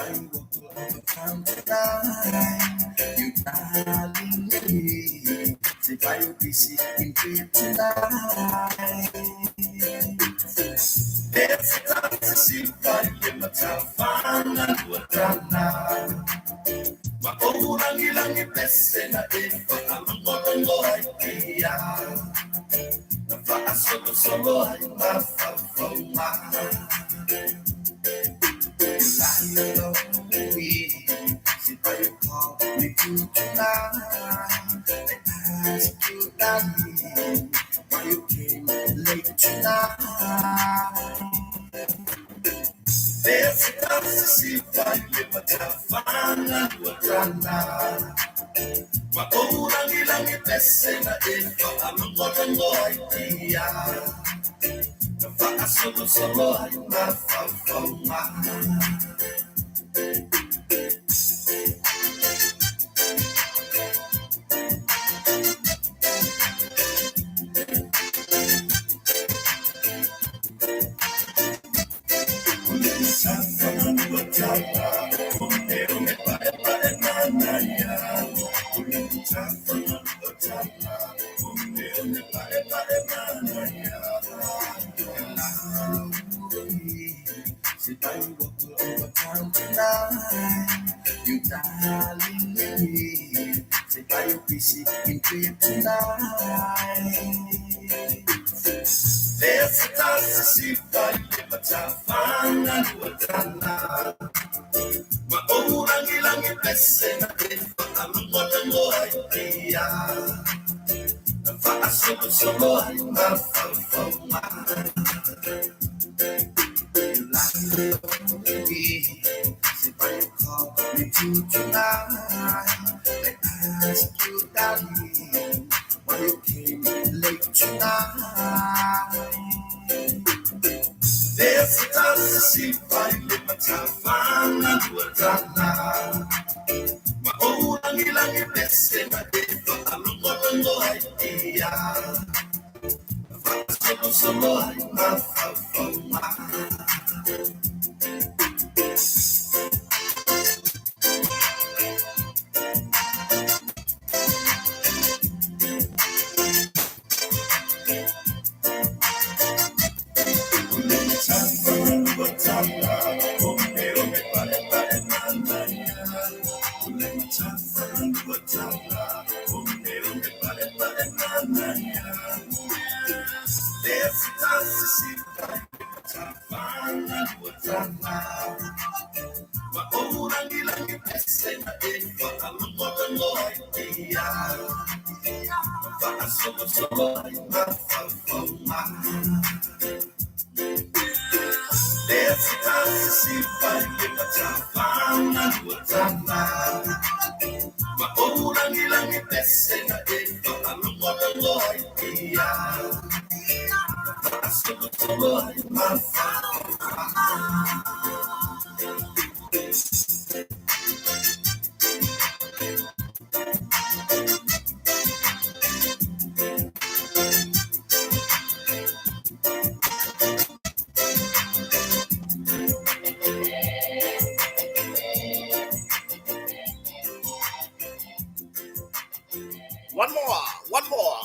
Why you work overtime tonight? You darling me. Say why you busy in bed tonight? Why you came late tonight? Say why you work overtime tonight? You darling me. Say why you busy in bed tonight? Say why you call me to tonight? I ask you, darling, why you came late tonight? One more, one more.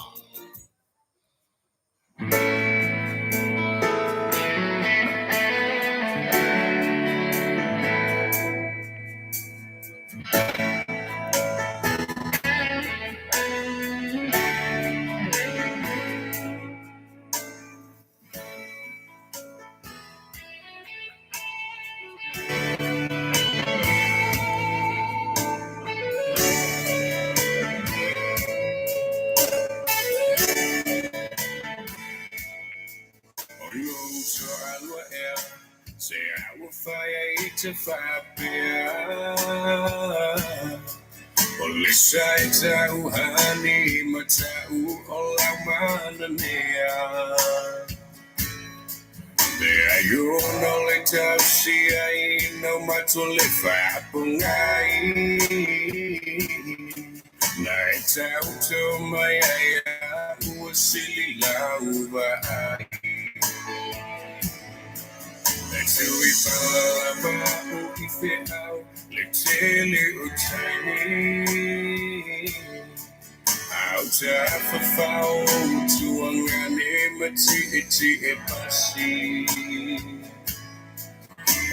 feau le tele o taimi. Au tafafao tuangane ma ti'eti'e pasi.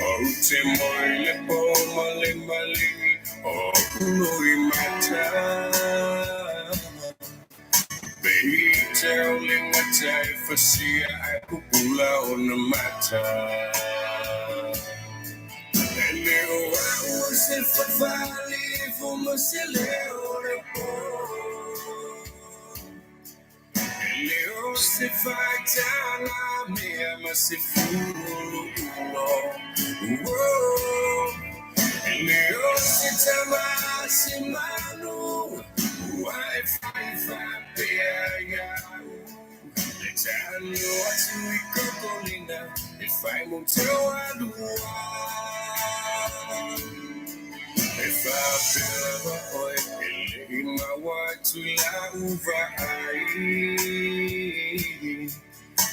O te moe le po ma le maligi o Uluimata. Pei o le gata e fasia ae pupula ona mata. E le o au o se faifalifo ma se leo le po. E le o se faitaga mea ma se fuluulo. Uo. E le o se tama se manu ua e fai faapea ia'u. Le tano atu i kokolina e fai mo taualua. E faapea lava oe e le'i maua atu la'u vaai.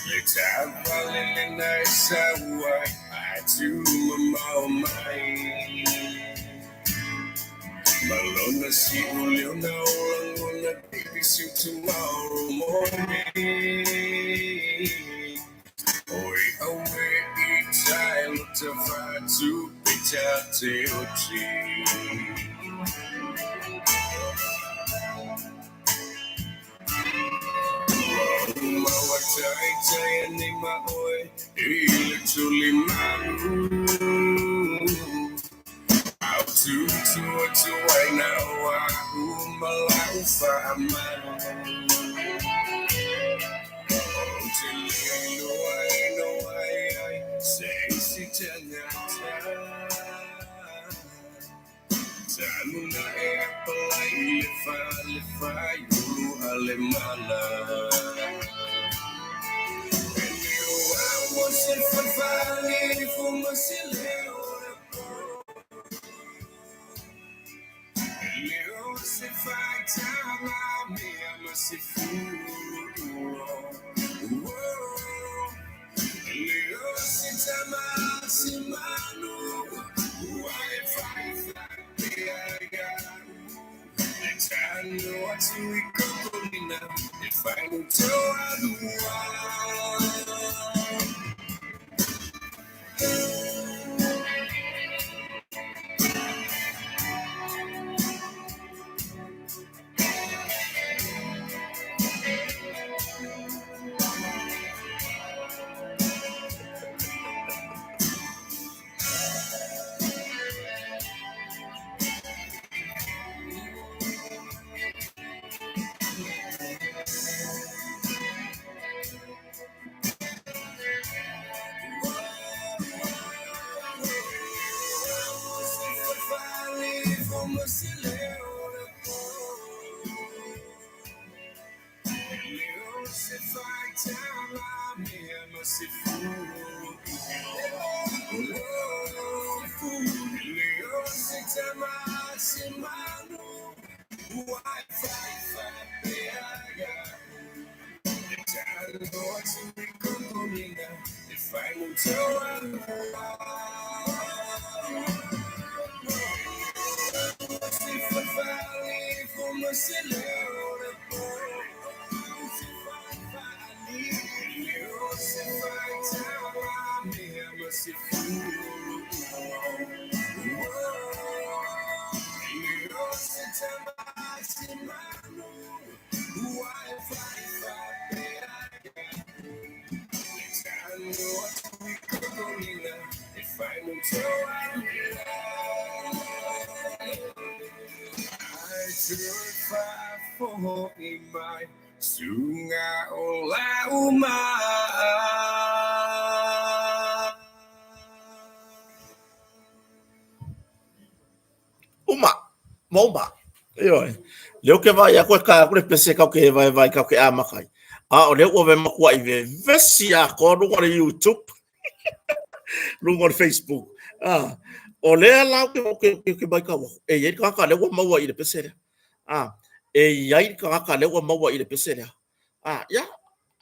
Le taavale lena e sau ai ae tumamao mai. Ma lona si'u leo na o lagona, baby, see you tomorrow morning. Oi aue i tai lota fatu pe ta te oti. Maua taitai ane ma oe i le tuli manu. Au tutu atu ai na o a'u ma la'u faamalu. Ou te le iloa e no ai ai se isi tagata. Talu na e apalai i le fale faiulu a le mala. E le o au o se faifalifo ma se leo le po. E le o se faitaga mea ma se fuluulo. Uo. E le o se tama se manu ua e faipea ia'u. Le tano atu i kokolina e fai mo taualua. Mai sunga o lau maa. Uma, ma uma. Ioe. Leo ke vai aku e ka aku le pese kau ke vai vai kau ke amakai. A o leo ua ve makua i vevesi a koa lunga o le YouTube, lunga o le Facebook. Ah, o lea lau ke ke ke ke mai kau. E iai le tagata lea ua maua i le pese lea. Ah, e iai le tagata lea ua maua i le pese lea. Ah, ia,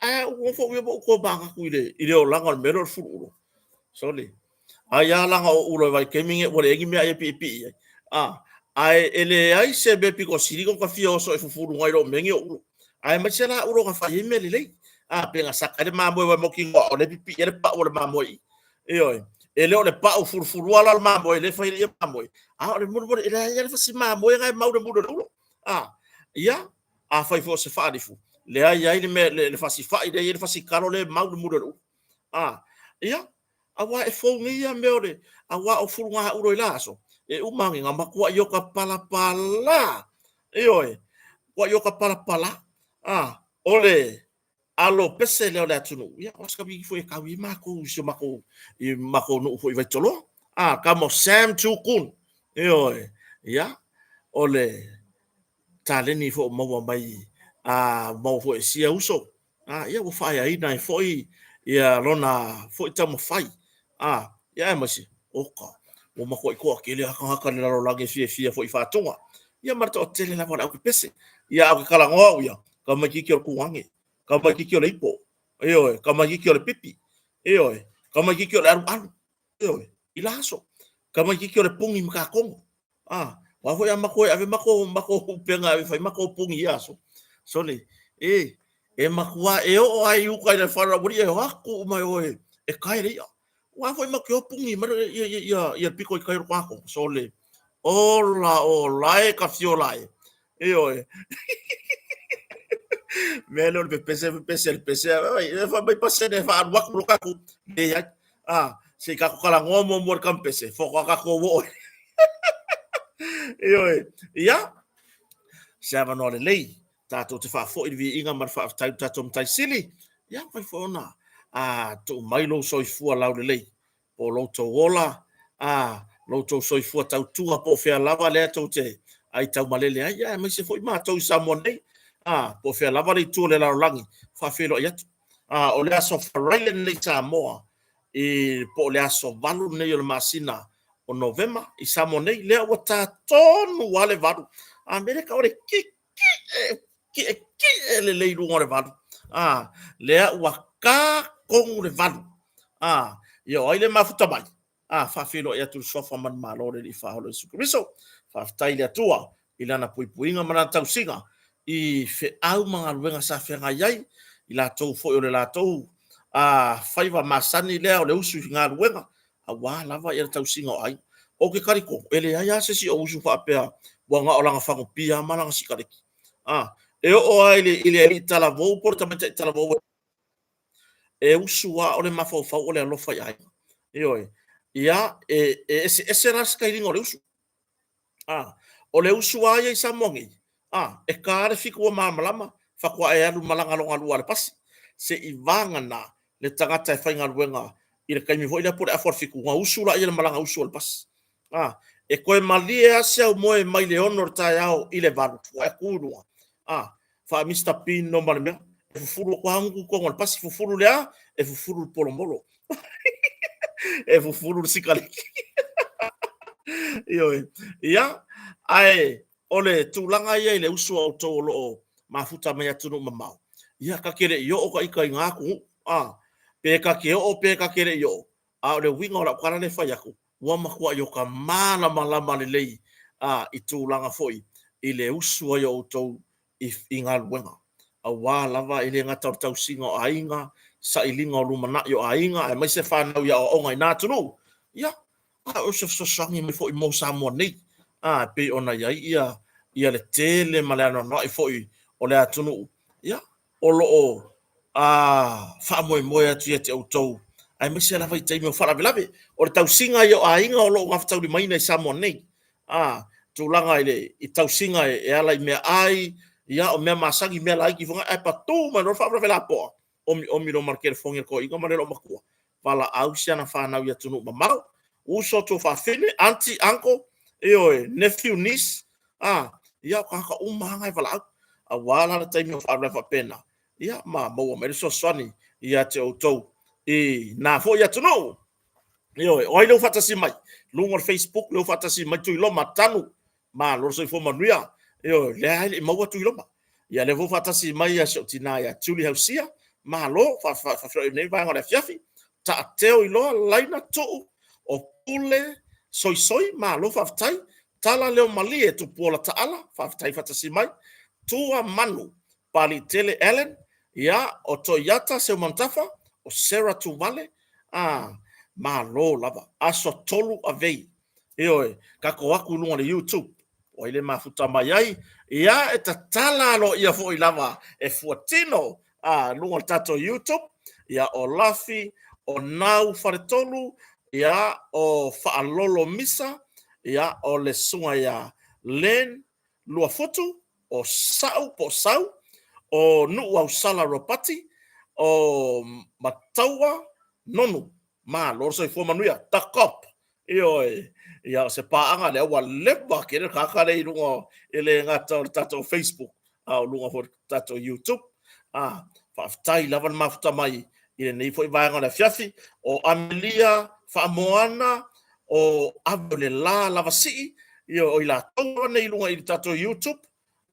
ae ua fou ia mo ko ba ku i le olaga o le mea lea o le fuluulo. Sorry. Ai a laga o ulo e vaitaimi ua leai ni mea e piipii ai. Ae e leai se mea pito sili ona ta fia oso e fufulu nai lo mea nei o ulo. Aemaise la ulo na fai ai mea lelei. Pe na saka ai le mamoe ua mautinoa o lea e pipii ai le pau o le mamoe i i. Ioe. E le o le pau fulufulua la o le mamoe lea e fai ai le mamoe, a o le mulimuli, e leai lava le fasi mamoe na e mau i le muli o le ulo. Ia, afai foi o se faalifu, leai ai le mea, le fasi fai, leai ai le fasi talo lea e mau i le muli o le ulo. Ia, aua e fou nei ia mea o le, aua o fuluga ulo i la aso, e uma ane na matuai ota palapala. Ioe, matuai ota palapala. O le alo pese lea o le atunuu, ia, o se tamaitiiti foi e tau i ai matou i si o matou, i matou nuu foi i Vaitoloa. Tama o Sam Tukun. Ioe, ia, o le taleni foi o maua mai, maua foi e sia uso. Ia ua faaeaina ai foi ia lona foi taumafai. Ia aemaise, oka, ua matuai toatele lava tagata o le lalolagi e fiafia foi i faatuga. Ia ma le toatele lava o le aupepese. Ia ae ou te talanoa au ia, tamaitiiti o le tugane, tamaitiiti o le ipo, ioe, tamaitiiti o le pipi, ioe, tamaitiiti o le alualu, ioe, i la aso, tamaitiiti o le puni matatogo. Aua foi a matou e ave matou upega e ave e fai matou puni i ia aso, sole, e, e matua e oo lava i uta i le fale o le aualii e o atu uma e o e tae le i'a. Aua foi matou te o puni mai le pito i tai o le togatogo, sole, ola ola e ka fiola e. Ioe. Mea lea o le pepese pepese le pese, e fai mai pasene e faaalu atu lo tatou, leai. Se i tatou talanoa muamua i le kampese, faatoa tatou oo. Ioe. Ia, se avanoa lelei tatou te faafoi le viiga ma le faafetai i le tatou Matai Sili. Ia, mafai foi ona tuu mai lou soifua laulelei po o lo outou ola, lo outou soifua tautua po o fea lava lea tou te aitaumalele ai, ia, aemaise foi matou i Samoa nei, po o fea lava le itu o le lalolagi, faafeiloai atu. O le aso Faraile lenei i Samoa, i, po o le aso 8 lenei o le masina o Novema i Samoa nei, lea ua ta tonu lava le 8. A mea lea e tau o le tietie lelei i luga o le 8. Lea ua ta tonu le 8. Ia o ai le mafuta mai? Faafeiloai atu i le suafa manumalo o le Alii Faaola Iesu Keriso. Faafetai i le Atua i lana puipuiga ma lana tausiga i feau ma galuega sa feagai ai, i latou foi o le latou faiva masani lea o le usu i galuega, aua lava le tausiga o aiga. Ou te talitonu, e leai lava se isi o usu faapea ua na o lana fagupia lava ma lana sikaleki. E oo lava i le alii talavou po o le tamaitai talavou e usu lava o le mafaufau o le alofa i aiga. Ioe. Ia, e eseese la le setailiga o le usu. O le usu lava ia i Samoa nei, e ta le 7 ua malamalama, faatoa e alu malaga lona lua a le pasi, seia vagana le tagata e faigaluega i le taimi foi lea po o le afa o le 7, ona usu lea i le malaga usu a le pasi. E toe malie lava si aumoe mai le 6 o le taeao i le 8, faatoa e tu i luga, faa-Mr Bean ma le mea, e fufulu atu lava gutu i totonu o le pasi, fufulu le a? E fufulu le polomolo. E fufulu le sikaleki. Ioe. Ia, ae o le tulaga ia i le usu a outou o lo o mafuta mai atunuu mamao, ia ta te le i oo ta ita i na atunuu, pe ta te oo pe ta te le i oo, a o le uiga o lau tala lea e fai atu, ua matuai o ta malamalama lelei i tulaga foi i le usu ai o outou i galuega, aua lava e le gata o le tausiga o aiga, sailiga o lumanai o aiga, aemaise fanau i aoaoga i na atunuu, ia, a o se fesoasoani mai foi mo Samoa nei, e pei ona i ai ia le tele ma le anoanoai foi o le atunuu, ia, o lo o faamoemoe atu ia te outou, aemaise lava i taimi o faalavelave. O le tausiga ia o aiga o lo o gafataulimaina i Samoa nei, tulaga i le i tausiga e ala i meaai, ia o mea masani, mea laiti foi, ae patu mai loa le faalavelave lapoa, omiomi loa ma le telefoni a le toeaina ma le loomatua, valaau si ana fanau i atunuu mamao, uso, tuafafine, aunty, uncle, ioe, nephew, niece, ia o tagata uma lava na e valaau, aua la le taimi o faalavelave faapena, ia ma maua mai le fesoasoani ia te outou i na foi atunuu. Ioe, o ai lea ua faatasi mai? Luga o le Facebook lea ua faatasi mai Tuiloma Tanu, malo le soifua manuia. Ioe, lea e le i maua Tuiloma. Ia lea foi ua faatasi mai si ou tina ia Julie Hausia, malo, faafeiloai i lenei vaega o le afiafi. Taateo Iloa, Laina Tuu, O Pule Soisoi, malo faafetai. Tala Leo Malie Tupuola Taala, faafetai faatasi mai. Tua Manu Paliitele Allen, ia, o Toiata Seumanutafa, o Sarah Tuvale, a, malo lava. Aso 3 avei. Ioe, tatou aku i luga o le YouTube. O ai le mafuta mai ai? Ia, e tatala aloaia foi lava e fuatino a luga o le tatou YouTube. Ia, o Lafi, o Nau Faletolu, ia, o Faalolo Misa, ia, o le susuga ia Len Luafutu, o Sa'u po o Sau, o Nu'uausala Ropati, o Mataua Nonu. Malo le soifua manuia. The Cop. Ioe. Ia, o se paaga lea ua leva tele le tagata lea i luga e le gata o le tatou Facebook, a o luga foi o le tatou YouTube. A, faafetai lava le mafuta mai i lenei foi vaega o le afiafi. O Amelia Faamoana, o Ave o le La Lavasii, ioe, o i latou lava nei i luga i le tatou YouTube.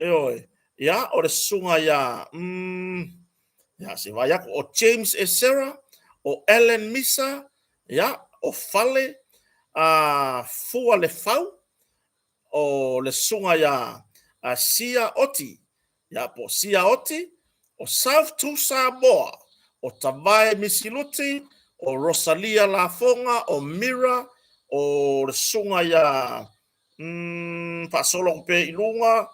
Ioe. Ia, o le susuga ia, ia, se vaai atu, o James Esera, o Ellen Misa, ia, o Fale, a, Fua Lefau, o le susuga ia Sia Oti, ia, po o Sia Oti, o South to Samoa, o Tavae Misiluti, o Rosalia Lafoga, o Mira, o le susuga ia faasolo atu pea i luga,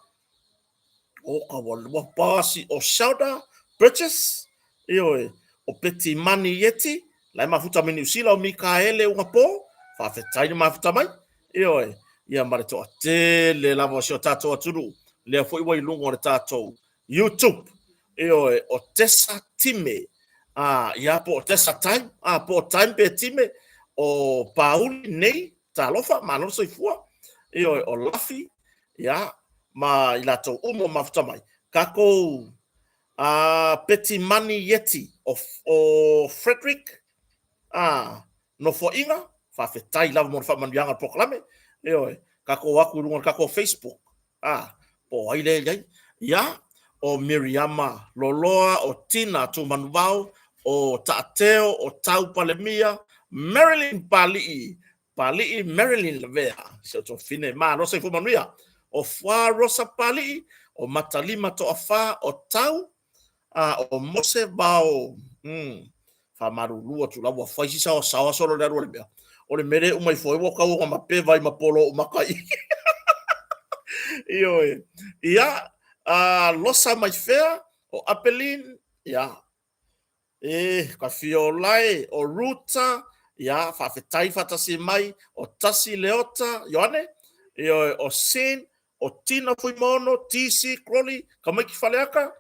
o ka ua lua pasi, o Shelda Bridges, ioe, o Petimani Ieti, la e mafuta mai Niu Sila, o Mikaele Ugapo, faafetai le mafuta mai, ioe, ia ma le toatele lava o si o tatou atunuu, lea foi ua i luga o le tatou YouTube, ioe, o Tessa Time, a, ia po o Tessa Time, a, po o Time pe Time, o Pauli nei, Talofa, malo le soifua, ioe, o Lafi, ia, ma i latou uma o mafuta mai. Takou a Petimani Ieti, o, o Frederick, a, Nofoaiga, faafetai lava mo le faamanuiaga o le polokalame, ioe, takou o atu i luga o le tatou Facebook, a, po o ai lea e i ai, ia, o Miriama Loloa, o Tina Tumanuvao, o Taateo, o Tau Palemia, Marilyn Pali'i, Pali'i Marilyn Lavea, si ou tuafafine, malo soifua manuia, o Fua Rosa Pali'i, o Matalima Toafa, o Tau, a, o Mose Vao, faamalulu atu la ua fai si saoasaoa solo le alu o le mea. O le mea lea e uma ifo ai ua tau ona mape vai ma polo o maka i. Ioe. Ia, a, Losa mai fea, o Apeline, ia, e, ka Fiolae, o Ruta, ia, faafetai faatasi mai, o Tasi Leota, Ioane, ioe, o Sin, o Tina Fuimaono, TC Crowley, Kamaiki Faleaka,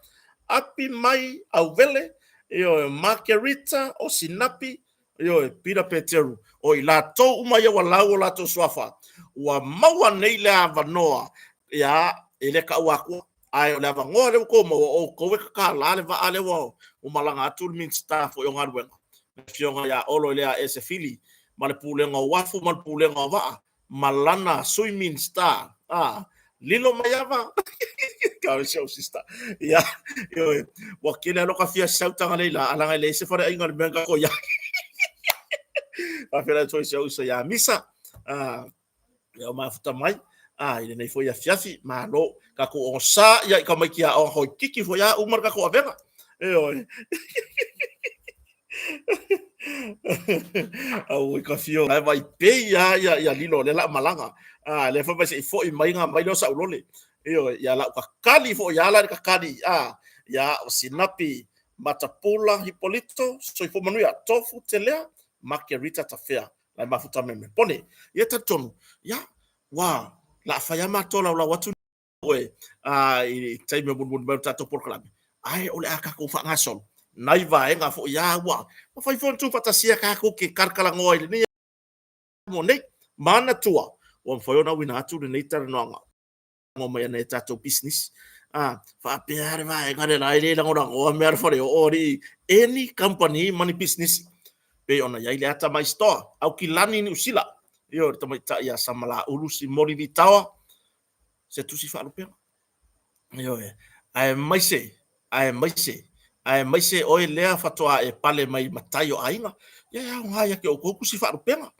Api Mai Auvele, ioe, Markerita, o Sinapi, ioe, Pita Peteru, o i latou uma ia ua lau o latou suafa, ua maua nei le avanoa, ia, e le taua atua, ae o le avanoa lea ua outou maua, o outou e tatala le vaa lea ua malaga atu le Minisita foi o Galuega, le Afioga ia Olo Eleaese Fili, ma le Pulega o Uafu ma le Pulega o Vaa, ma lana Sui Minisita, a, lilo mai ava, ka si ou sister, ia, ioe, ua tele lava loka fia sautaga nei la, alaga e leai se faleaiga o le mea na tatou i ai. Faafeiloai atu foi i si ou uso ia Misa, a, ia o mafuta mai, a, i lenei foi afiafi, malo, tatou onosā ia i tamaiti aoga toeitiiti foi a uma le tatou avega, ioe. Au i ka fio ai vai pei ia ia ia lilo le la malaga. Ah le fa mai se foi mai nga mai lo sa ulole. Io ia la ka kali fo ia la ka kali. Ah ia o sinapi matapula Hipolito soifua manuia tofu telea Margarita Tafea lai mafuta me me pone. Ia talitonu ia wa la fai a matou laulau atu oe a i taimi o mulimuli mai o le tatou polokalame, ae o le a tatou faagasolo nai vaega foi a ua mafai foi ona tuufaatasia tatou ke kalakalanoa i lenei mo nei. Manatua, ua mafai ona auina atu lenei talanoaga mai ana e tatou pisinisi. A, faapea le vaega le la e le lagolagoa mea a le faleoo alii any company ma ni pisinisi. Pei ona i ai le ata mai store, Aukilani Niu Sila, ioe, le tamaitai ia Samalaulu Simoli Vitaoa, se tusi faalupega. Ioe, aemaise, aemaise, aemaise oe lea faatoa e pale mai matai o aiga, ia e aoga ia te outou tusi faalupega.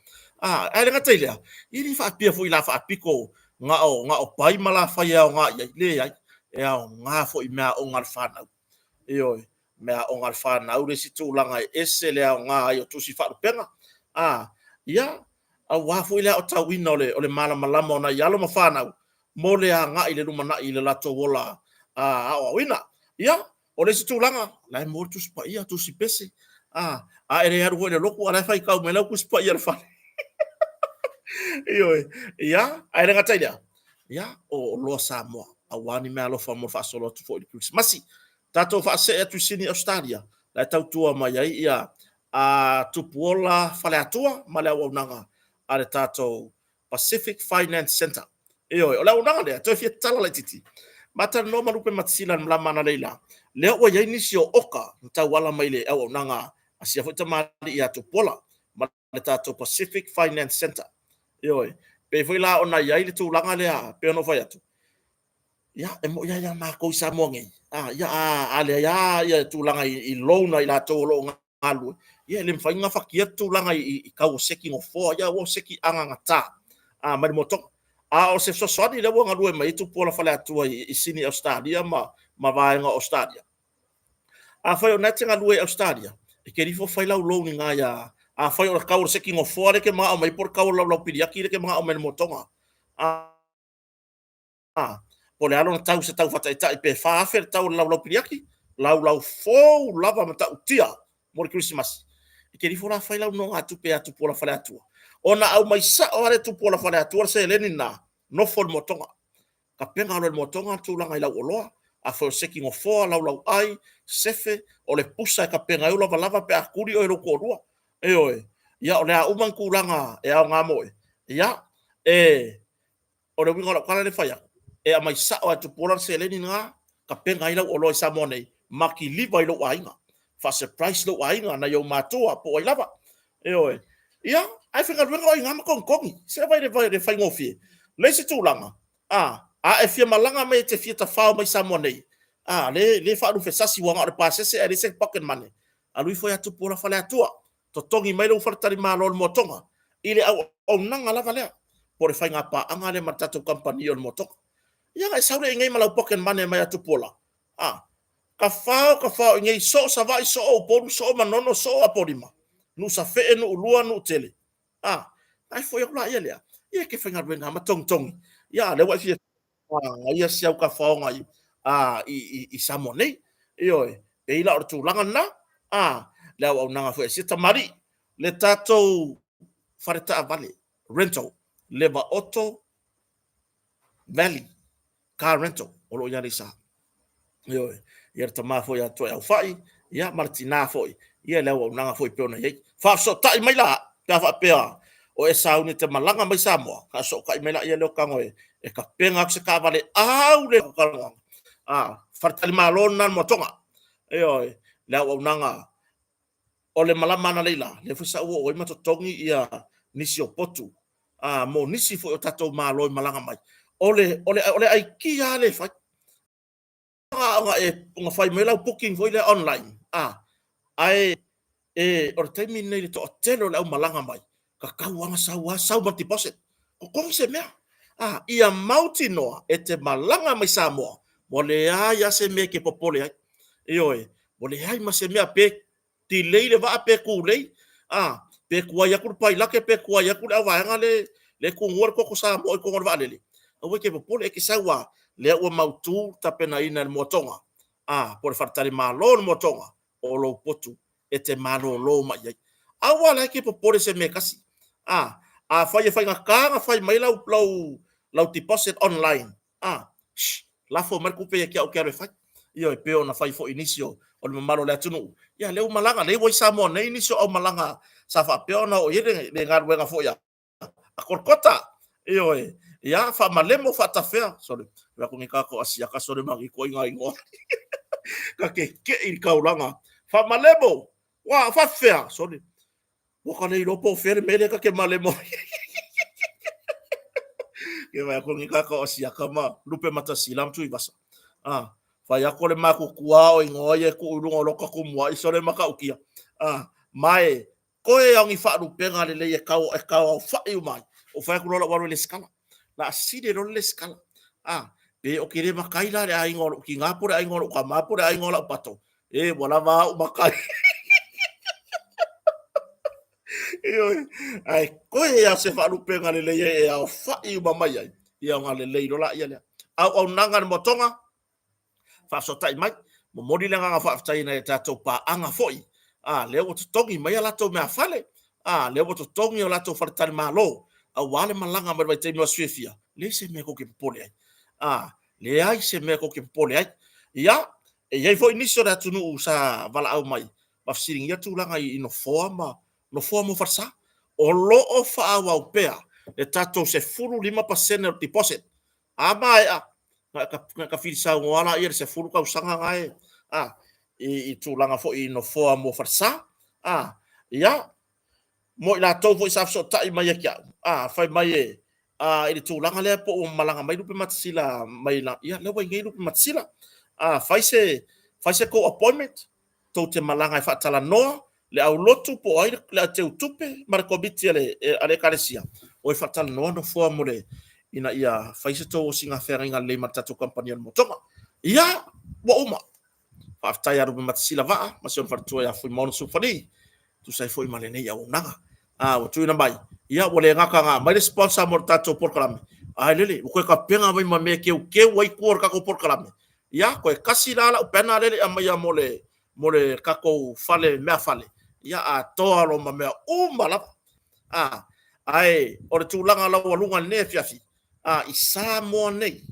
A, ae le gata i lea, e le faapea foi la faapito na o, na o pai ma lafai e aoga i ai, leai, e aoga foi i meaaoga a le fanau. Ioe, meaaoga a le fanau le isi tulaga e ese le aoga ai o tusi faalupega. A, ia, aua foi le aotauina o le malamalama o nai alo ma fanau mo le agai i le lumanai i le latou ola aoaoina. Ia, o le isi tulaga, o la e maua le Tusi Paia, Tusi Pese, a e le alu foi i le lotu a o la e faitau mai lau Tusi Paia i le fale. Ioe, ia, ae le gata i lea, ia, o oloa Samoa, aua ni meaalofa mo le faasolo atu foi i le Kerisimasi. Tatou faasee atu i Sini, Ausetalia, la e tautua mai ai ia a Tupuola Faleatua ma le auaunaga a le tatou Pacific Finance Centre. Ioe, o le auaunaga lea, toe fia tatala laitiiti. Ma talanoa ma Lupe Matasila i le malama analeila, lea ua i ai nisi o oka na tauala mai le auaunaga a sia foi tamalii ia Tupuola ma le tatou Pacific Finance Centre. Ioe, pei foi la ona i ai le tulaga lea pei ona ou fai atu, ia, e moni lava ia matou i Samoa nei, ia, a leai lava ia tulaga i loan a i latou o lo o galulue, ia e le mafai ona gafatia le tulaga i tau o seki nofoa, ia ua seki agagata mai le motoga. A o se fesoasoani lea ua galue mai ai Tupuola Faleatua i Sini Ausetalia ma vaega o Ausetalia, afai o lena e te galue i Ausetalia, e te alu ifo fai lau loan i ina ia, afai o le tau o le seki nofoa lea e te manao mai ai po o le tau o le laulau piliaki lea e te manao mai ai i le motoga, po o le a lona tau i se tau faataitai pe $4,000 le tau o le laulau piliaki, laulau fou lava matautia mo le Kerisimasi, e te alu ifo la fai lau nonogatupe ia Tupuola Faleatua, ona aumai sao lava lea e Tupuola Faleatua le seleni lena, nofo i le motoga. Tapena loa e le motoga le tulaga i lau oloa, afai o le seki nofoa, laulauai, sefe, o le pusa e tapena ai ou lavalava pe a tuli oe e lou toalua. Ioe. Ia o le a uma ni tulaga e aoga mo oe, ia, e O le uiga o lau tala lea e fai atu, e aumai sao lava e Tupuola le seleni lena, tapena ai lau oloa i Samoa nei, ma kiliva i lou aiga. Faa-surprise lou aiga, nai ou matua po o ai lava. Ioe. Ia, ae faigaluega oe i ina ma togitogi. Se vaai i le faigofie. O le isi tulaga, a, a e fia malaga mai e te fia tafao mai i Samoa nei, a, le faalufesasi ua na o le pasese ae leai se pocket money, alu ifo ia Tupuola Faleatua, totogi mai lou faletalimalo i le motoga, i le auaunaga lava lea, po o le faiga paaga lea ma le tatou kamupani o le motoga. Ia ona e sau lea i inei ma lau pocket money mai ia Tupuola, a, tafao tafao i inei, soo Savaii, soo Upolu, soo Manono, soo Apolima, Nuusafee, Nuulua, Nuutele, a, ona e foi atu laia lea, ia e te faigaluega lava ma togitogi. Ia a o lea ua e fia manaia si au tafaoga i Samoa nei. Ioe, pei la o le tulaga lena, a, le auaunaga foi a sia tamalii, le tatou fale taavale, rental, Levaoto Valley Car Rental o lo o i Aleisa. Ioe, ia le tama foi ia Tuaiaufai, ia ma le tina foi, ia le auaunaga foi pei ona i ai. Faafesootai mai la, pe a faapea o e sauni e te malaga mai Samoa, faafesootai mai laia lea o tago e tapena atu se taavale au le a faletalimalo lena le moatoga. Ioe, le auaunaga o le malama analeila, lea foi sa ou oo ai ma totogi ia nisi o potu a mo nisi foi o tatou malo e malaga mai. O le aikia lava lea e fai. Ona e ona fai mai lau booking foi lea online, a ae e o le taimi lenei i le toatele o le aumalaga mai, tatau lava ona sau lava sau ma le deposit. Totogi se mea. A ia mautinoa e te malaga mai Samoa, ua leai lava se mea e te popole ai. Ioe, ua leai ma se mea pe delay le vaa pe tulei, a, pe tuai atu le pailate pe tuai atu le auvaega le le tunua le koko Samoa i totonu o le vaalele, aua e te popole, e te sau lava, lea ua mautu le tapenaina e le moatoga, a, po o le faletalimalo o le moatoga o lou potu e te malolo mai ai. Aua la e te popole i se mea e tasi. A, afai e faigata ona fai mai lau, lau, lau deposit online, a, shh, lafo mai le tupe ia te au ou te alu e fai. Ioe, pei ona fai foi i nisi o, o le mamalu o le atunuu. Ia, lea ua malaga, lea ua i Samoa nei nisi o aumalaga sa faapea ona oo i ai le, le galuega foi a, a Kolokota. Ioe, ia, faamalemo faatafea. Sorry, vea ko ni kako asiaka, sorry ma ni koinga ingoa. Ka keke'i i le taulaga. Faamalemo, ua faafefea, sorry. Ua ka le iloa po o fea le mea lea ta te malemo ai. Ke vai aku ni kaka o siaka ma lupe matasila ma tuivasa. Ah, fai aku le makutua o ingoa ia e tuu i luga o loka kumuai sole makautia. Ah, mae. Koe au ni faalupega lelei e kau e kau aofa'i uma ai, ou fai atu loa lau alu e lesitala. La a sili loa le lesitala. A, pe o ke le makai la le aiga o lou tina po o le aiga o lou tama po o le aiga o lau pato, e ua lava au makai. Ioe, ae koe lava se faalupega lelei e aofa'i uma mai ai, ia ona lelei loa laia lea. Auaunaga a le Moatoga, faafesootai mai. Momoli le agaga faafetai i nai a tatou paaga foi, a, lea ua totogi mai a latou meafale, a, lea ua totogi o latou faletalimalo aua le malaga mai le vaitaimi o aso fiafia, leai se mea tou te popole ai. A, leai se mea tou te popole ai. Ia, e i ai foi nisi o le atunuu sa valaau mai ma fesiligia tulaga i nofoa ma nofoa mo falesa. O lo o faaauau pea le tatou 15% o le deposit. A maea, ona e tafilisaunoa lea i le 10 tausaga na e, a, i tulaga foi i nofoa mo falesa. A, ia, mo i latou foi sa fesootai mai ia te au, a, fai mai e, a, i le tulaga lea po ua malaga mai Lupematasila mai la, ia, lea ua i inei Lupematasila. A, fai se, fai se tou appointment, tou te malaga e faatalanoa le aulotu po o ai le teutupe ma le komiti a le Ekalesia, o e faatalanoa nofoa mo le ina ia fai se tou osiga feagaiga lelei ma le tatou kamupani o le Motoga. Ia, ua uma. Faafetai ia Lupematasila Vaa ma si ona faletua ia Fuimaono Sufali, tusa ai foi ma lenei auaunaga. A ua tuuina mai, ia ua le gata na aumai le sponsor mo le tatou polokalame, ae lele, ua toe tapena mai ma mea e teuteu ai tua o le tatou polokalame. Ia, toe tasi la lau banner lea e le i aumaia mo le mo le tatou fale meafale, ia atoa loa ma mea uma lava. A, ae o le tulaga laualuga i lenei afiafi, a, i Samoa nei,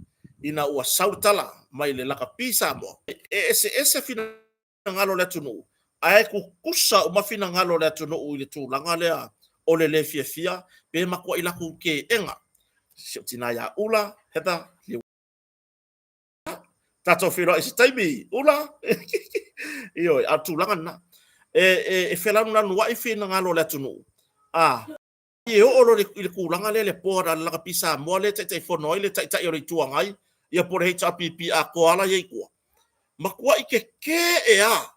ina ua sau le tala mai le lakapi Samoa, e eseese finagalo o le atunuu, ae tutusa uma finagalo o le atunuu i le tulaga lea o le le fiafia pe matuai latou teena. Si ou tina ia Ula Heather tatou feiloai i se taimi, Ula. Ioe, a o le tulaga lena. E, e, e felanulanuai finagalo o le atunuu, a e oo loa i le tulaga lea le board a le Lakapi Samoa lea e taitaifono ai le Taitai o le Itu Agai, ia po o le HRPP atoa la ia i tua, matuai keke'e lava,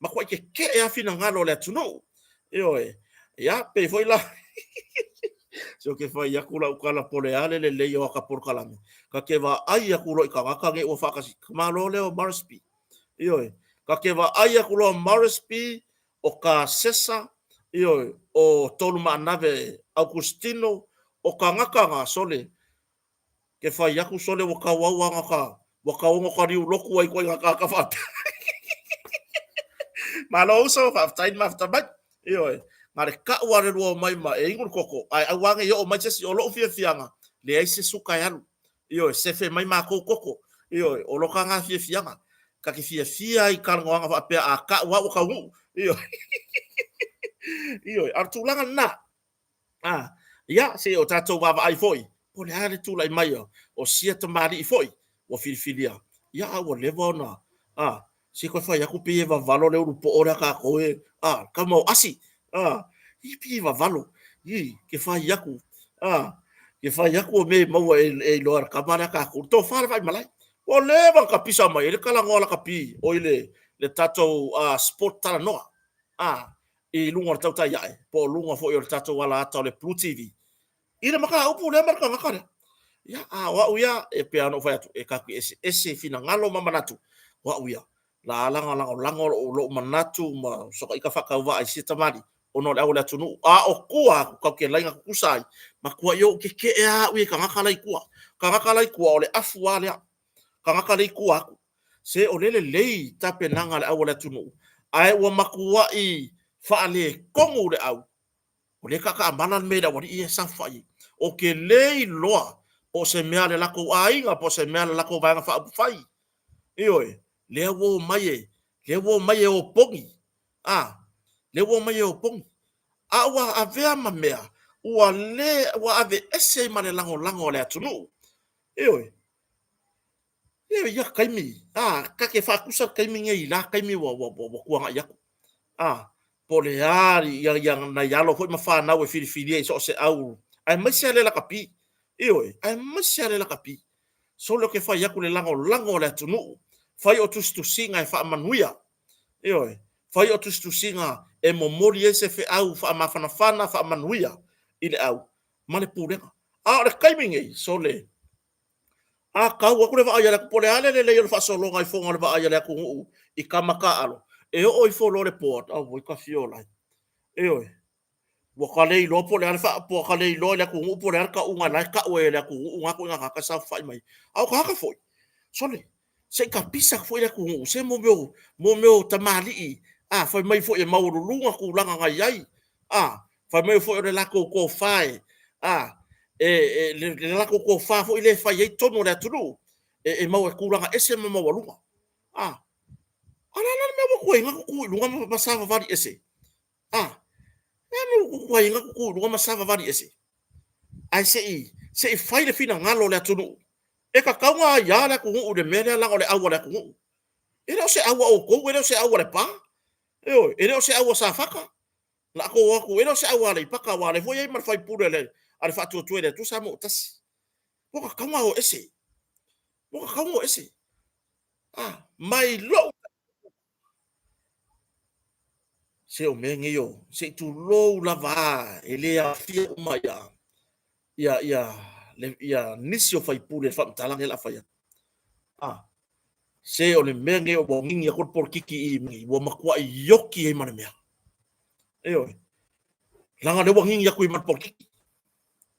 matuai keke'e lava finagalo o le atunuu. Ioe. Ia, pei foi la se ou te fai atu lau tala po o le a le lelei o ata polokalame, ta te vaai atu loa i tagata nei ua faatasi, malo lea o Morrisby. Ioe. Ta te vaai atu loa Morrisby, o Kasesa, ioe, o Tolumaanave Augustino, o tagata na sole, Ke fai atu sole ua tauau ana ka ua tau ona ka liu lotu ai koe ka ka faapea. Malo uso, faafetai le mafuta mai. Ioe, na le ka'u a le lua o mai ma e inu le koko, ae aua ne i oo mai se isi, o lo'u fiafiaga, leai se suka e alu. Ioe, sefe mai matou koko. Ioe, o loka na fiafiaga. Ta te fiafia ai i talanoaga faapea a ka'u a ua taunuu. Ioe. Ioe, a o le tulaga lena. A, ia, se i o tatou vaavaai foi, po o le a le tulai mai o sia tamalii foi ua filifilia, ia, a ua leva ona, a, se toe fai atu pei e vavalo le ulupoo lea tatou e, a, tama o asi, a, i pei e vavalo, i, ke fai atu, a, ke fai atu o mea e maua e iloa e le tama lea tatou, le tofa le vaimalae. Ua leva ona tapisa mai ai le talanoa lakapi, oi le, le tatou sport talanoa, a, i luga o le tautai ae, po o luga foi o le tatou alaata o le Blue TV, i le mataupu lea ma le tagata lea. Ia, a o au ia, e pei ona ou fai atu, e tatou te eseese i finagalo ma manatu, o au ia, la ala ona lagolago lou manatu ma sota ita faatauvaa i sia tamalii, ona o le au o le atunuu. A o tua atu, tatou te laina tutusa ai, matuai ou keke'e lava au ia i tagata la i tua. Tagata la i tua, o le afu lava lea, tagata lea i tua atu. Se o lea e lelei tapenaga a le au o le atunuu, ae ua matuai faaletonu le au, o lea e taataamala le mea i le aualii ia e saofafai ai. Ou te le iloa po o se mea a le latou aiga po o se mea a le latou Vaega Faaupufai. Ioe, lea ua omai e, lea ua omai e opogi, a, lea ua omai e opogi. A ua avea ma mea ua le, ua aveese ai ma le lagolago a le atunuu. Ioe. Ia, ia taimi, a, ta te faatusa le taimi nei i la taimi ua, ua, ua, ua tuanai atu. A, po o le a ia, ia nai alo foi ma fanau e filifilia i so o se au, aemaise lava le lakapi. Ioe, aemaise lava le lakapi. Sole ou te fai atu le lagolago a le atunuu, fai o tusitusiga e faamanuia. Ioe, fai o tusitusiga e momoli ai se feau faamafanafana, faamanuia i le au ma le pulega. A o le taimi nei, sole, a tau atu le vaai a le po o le a le lelei o le faasologa i foga o le vaai a le atunuu i tama taaalo, e oo ifo loa le board, auoi ka fiola ai. Ioe. Ua ta le iloa po o le a le faa, ua ta le iloa i le atunuu po o le a le tauga la e tau ai e le atunuu na ituaiga tagata e saofafai mai. A o tagata foi, sole, se i tapisa atu foi le atunuu se mo mea o, mo mea o tamalii, a, fai mai foi e maualuluga tulaga na i ai, a, fai mai foi o le latou tofa e, a, e, e, le, le latou tofa foi lea e fai ai tonu a le atunuu, e, e maua e tulaga ese ma maualuga. A, a o le a la le mea ua tuai ai na tutu i luga ma, ma savavali ese? A, e a le ua tuai ai na tutu i luga ma savavali ese? Ae se i, se i fai le finagalo o le atunuu. E tatau ona aia le atunuu i le mea lea leaga o le au a le atunuu. E le o se au a outou, e le o se au a Lepa, ioe, e le o se au a Safata. Latou o atu, e le o se au a Aleipata, aua o lea foi e i ai ma le faipule a le, a le Faatuatua i le Atua Samoa ua Tasi. Ua tatau ona o ese. Ua tatau ona o ese. A, mai lou Se o mea nei o, se i tulou lava e le aofia uma ia, ia, ia, le, ia nisi o faipule i le faamatalaga lea o le a fai atu. A, se o le mea nei ua gigi atu le polokiki i i, ua matuai ioki ai ma le mea. Ioe. Leaga o lea ua gigi atu i ma le polokiki.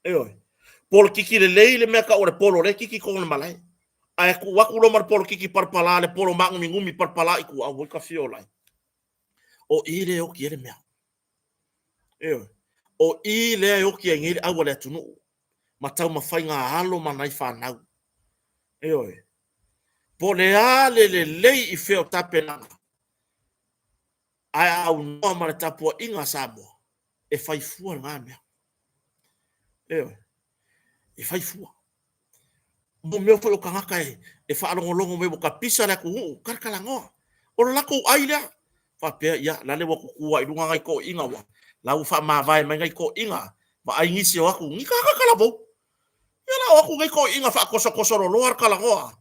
Ioe. Polokiki lelei le mea tau o le polo lea e kiki i totonu o le malae. Ae tuu atu loa ma le polokiki palapala, le polo maaguminumi palapala i tua, auoi ka fio lai. O i lea e oti ai le mea. Ioe. O i lea e oti ai nei le au a le atunuu ma taumafaiga a alo ma nai fanau. Ioe. Po o le a le lelei i fea o tapenaga, ae a aunoa ma le tapuaiga a Samoa, e fai fua lena mea. Ioe. E fai fua. Mo mea foi o tagata e, e faalogologo mai ua tapisa le atunuu, talatalanoa. O le latou ai lea. Faapea, ia, lale ua tutu i luga nai toeaiina ua, la ua faamavae mai nai toeaiina, vaai nisi o atu, ni tagata talavou. Ia la o atu nei toeaiina faatosotoso loloa le talanoa.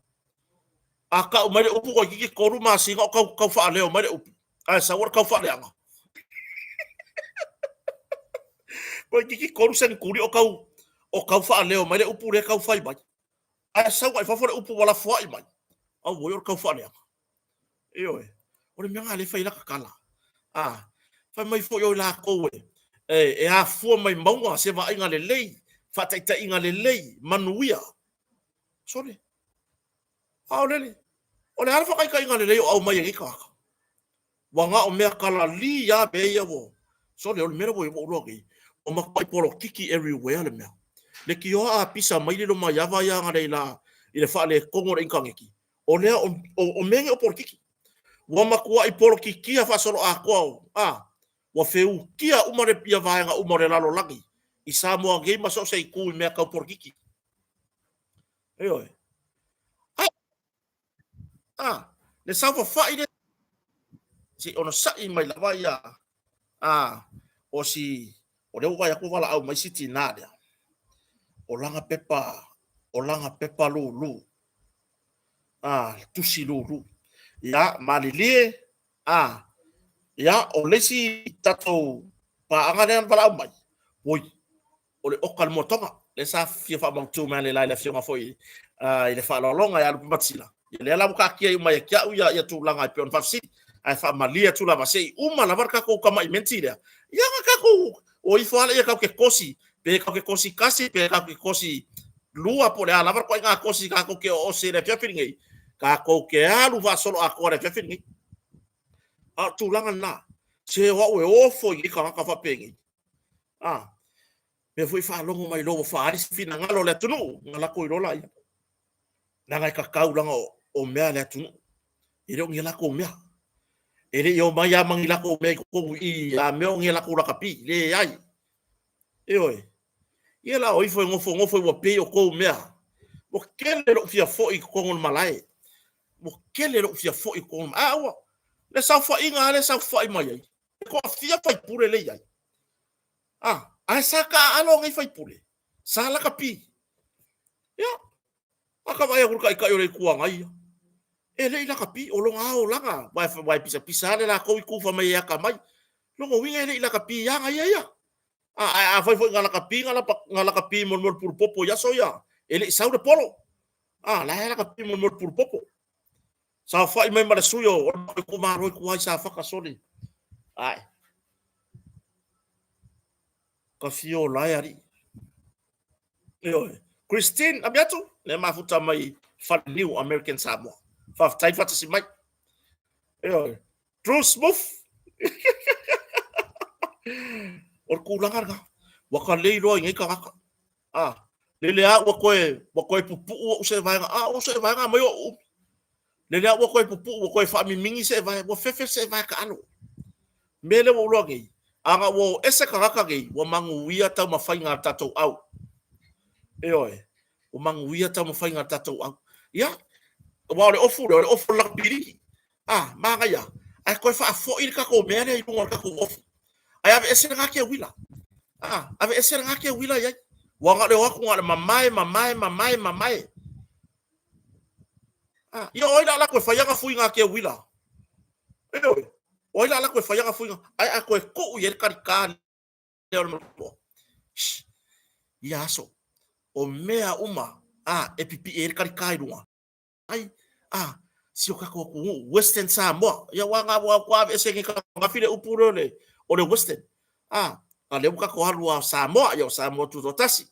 A tau mai le upu toeitiiti 3 masina o tau, tau faaleo mai le upu, ae sau o le tau faaleaga. Toeitiiti 3 seneturi o tau, o tau faaleo mai le upu lea tau fai mai. Ae sau i fafo le upu ua lafoai mai. Auoi o le tau faaleaga. Ioe. O le mea lena lea e fai ai lata tala. A, fai mai foi o i latou e, e, e afua mai mauga se vaaiga lelei, faataitaiga lelei, manuia. Sole, a o le, o le a le faataitaiga lelei o aumai e nei tagata? Ua na o mea kalalī lava mea ia ua, sole, o le mea lea ua ou iloa nei, ua matuai polokiki everywhere le mea. Leitioa a pisa mai lilo mai ava ia analeila i le faaletonu o le initaneti, o lea, o, o, o mea nei o polokiki. Ua matuai polokikia faasoloatoa, a, ua feukia uma le, ia vaega uma o le lalolagi i Samoa nei ma so o se itu i mea tau polokiki. Ioe. A, a, le saofafai lea, se i onosai mai lava ia, a, o si, o lea ua vaai atu ua valaau mai si tinā lea, o lana pepa, o lana pepa lulu, a, tusi lulu. Ia, malilie, a, ia, o le isi tatou paaga lea na valaau mai, oi, o le oka le moatoga lea sa fia faamautu mai analeila i le afioga foi i le faaaloaloga ia Lupematasila. Ia lea la ua taatia uma ia te au ia, ia tulaga e pei ona faafesili, ae faamalie atu lava se i uma lava le tatou kamaimenti lea. Ia na tatou o ifo lava lea tatou te kosi, pe tatou te kosi tasi, pe tatou te kosi lua, po o le a lava le ituaiga kosi tatou te oosi i le afiafi lenei, tatou te alu faasoloatoa i le afiafi lenei. A o le tulaga lena, se o au e ofo i nei tagata faapenei. A, mea foi faalogo mai loa ua faaali se finagalo o le atunuu, ona lako iloa laia. Leaga e tatau leaga o mea a le atunuu. E le o ni a latou mea. E le i omai lava ma ni latou mea i totonu i i a mea o ni a latou lakapi. Leai. Ioe. Ia la o ifo e nofonofo ua pei o tou mea. Ua tele lou fia foi i totonu o le malae. Ua tele lou fia foi i totonu o le malae. A ua, le saofaiga lava lea e saofai mai ai. E toafia faipule lea e i ai? A, ae sa taaalo nei faipule, sa lakapi. Ia, a ka vaai atu i le Taitai o le Itu Agai ia, e le i lakapi, o lona lava olaga, aua e pisapisa lava le latou itu fai mai e atamai. Lona uiga e le i lakapi aga ia ia. A, ae afai foi na lakapi, na lapa, na lakapi mo le mea o le pulupopo i aso ia, e le i sau le polo. A, la e lakapi mo le mea o le pulupopo. Saofai mai ma le sui o le itumalo i tua i Safata sole. Ae. Ka fio la e alii. Ioe. Christine Abiatu, le mafuta mai Faleniu American Samoa. Faafetai faatasi mai. Ioe. Drew Smooth. O le tulaga lena. Ua ka le iloa i nei tagata. Ah, lele a ua toe ua toe pupuu ou se vaega. Ah, o se vaega mai o umi. Lele a ua toe pupuu ua toe faamimigi se vae, ua fefe se vae taalo. Mea lea ua ou iloa nei, ana ua o ese tagata nei, ua manuia taumafaiga a le tatou au. Ioe, ua manuia taumafaiga a le tatou au. Ia, aua o le ofu lea, o le ofu o le lakapiliki. A, manaia, ae toe faafoi le tatou mea lea i luga o le tatou ofu. Ae aveese lena keuila. A, aveese lena keuila i ai. Ua na o le o atu na o le mamae, mamae, mamae, mamae. A, ia o ai la latou e fai ana fuiga keuila? Ioe, o ai la latou e fai ana fuiga? Ae a toe tuu i ai le kalikā lea o le maloa. Ia aso, o mea uma a e pipii ai le kalikā i luga. Ai, a, si o tatou atunuu, Western Samoa. Ia ua ngā ua ua aveese nei ka file upu lea o le, o le Western. A, a lea ua tatou alu a Samoa, ia o Samoa tutoatasi.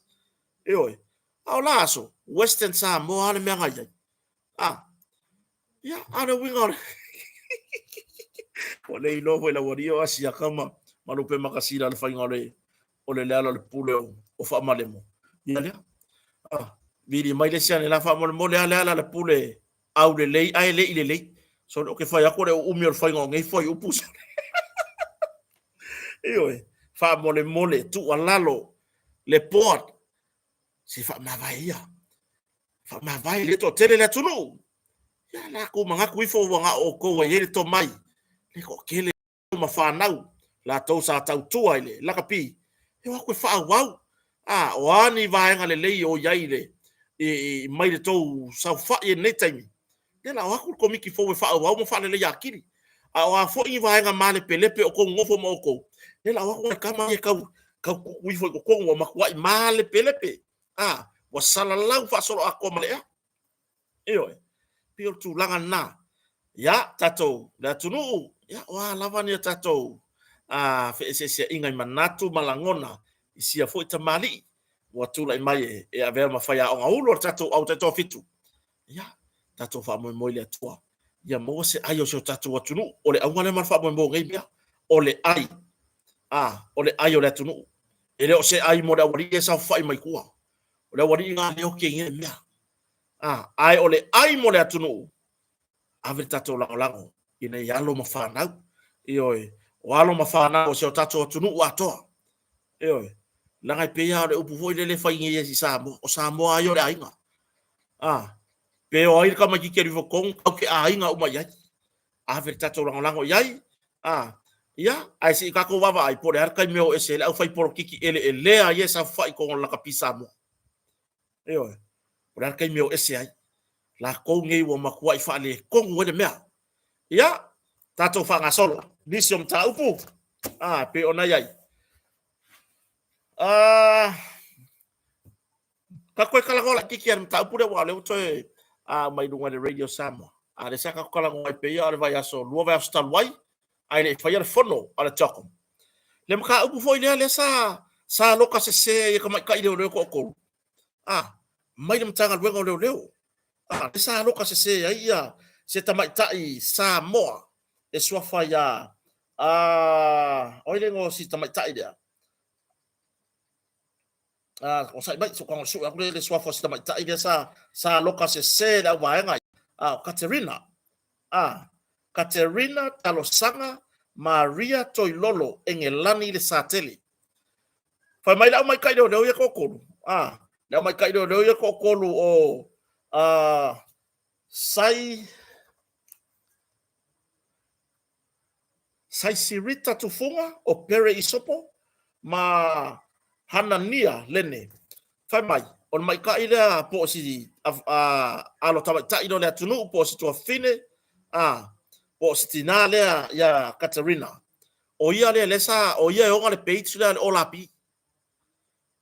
Ioe. A o la aso, Western Samoa le mea na i ai. A, ia, a le uiga o le... Ua le iloa foi lau alii o Asiata ma, ma Lupe Makasina le faiga o le, o le leala o le pule o, o Faamalemo. Ia lea. A, vili mai le isi ane la faamolemole a le ala le pule au lelei ae le i lelei. So, o ke fai aku le uumi o le faiga o nei fuaiupu. Ioe, faamolemole, tuualalo, le board, se faamavae ia. Faamavae le toatele le atunuu. Ia latou manatu ifo ua na o outou e i ai le tomai, le toatele ma fanau latou sa tautua i le lakapi, e o atu e faaauau. A, o a ni vaega lelei o i ai le, i, i, mai le tou saofai i lenei taimi, ia la o atu le komiti fou e faaauau ma faaleleia atili. A o a foi ni vaega malepelepe o tou nofo ma outou, ia la o atu nai tama ia e tau, tau tutu ifo i totonu ua matuai malepelepe. A, ua salalau faasoloatoa ma le ea. Ioe, pei o le tulaga lena. Ia, tatou, le atunuu, ia, o a lava ni a tatou a, feeseeseaiga i manatu ma lagona i sia foi tamalii ua tulai mai e, e avea ma faiaoga ulu o le tatou au taitoafitu. Ia, tatou faamoemoe i le Atua ia maua se ai o si o tatou atunuu. O le auga lea ma le faamoemoe o nei mea, o le ai, a, o le ai o le atunuu. E le o se ai mo le aualii e saofafai mai tua. O le aualii lena lea e oti ai nei mea. A, ae o le ai mo le atunuu, ave le tatou lagolago i nei alo ma fanau. Ioe, o alo ma fanau o si o tatou atunuu atoa. Ioe, leaga e pei lava o le upu foi lele e fai nei i Samoa, o Samoa ai o le aiga. A, pe o ai le tamaitiiti e alu ifo tonu, tatou te aiga uma i ai. Ave le tatou lagolago i ai, a, ia, ae se i tatou vaavaai po o le a le taimi e o ese ai le aufai polokiki eleelea ia e saofafai i totonu o le lakapi Samoa. Ioe, o le a le taimi e o ese ai. Latou nei ua matuai faaletonu ai le mea. Ia, tatou faagasolo nisi o mataupu, a, pei ona i ai. A, ka toe talanoa laitiiti i le mataupu lea, aua o lea ua toe mai luga i le Radio Samoa. A lea sa tatou talanoa ai pei o le vaiaso, lua vaiaso talu ai, ae le i faia le fono a le CHOGM. Le mataupu foi lea, lea sa sa loka sese ai e tamaitai leoleo toatolu, a, mai le Matagaluega o Leoleo. A, lea sa loka sese ai ia se tamaitai Samoa e suafa ia, a, o ai le igoa o si tamaitai lea? A, onosai mai, se i ou tago e sue atu le suafa o si tamaitai lea sa sa loka sese i le auvaega. A, o Katerina. A, Katerina Talosaga Maria Toilolo Engelani Le Satele. Fai mai le aumaitai leoleo ia toatolu, a, le aumaitai leoleo ia toatolu o a, Sai Saisirita Tufuga o Pere Isopo ma Hanania Lene. Fai mai, o le maita'i lea po o si alo tamaitai lea o le atunuu, po o si tuafafine, a, po o si tinā lea iā Katerina. O ia lea lea sa, o ia e ona le page lea le Ola Pi.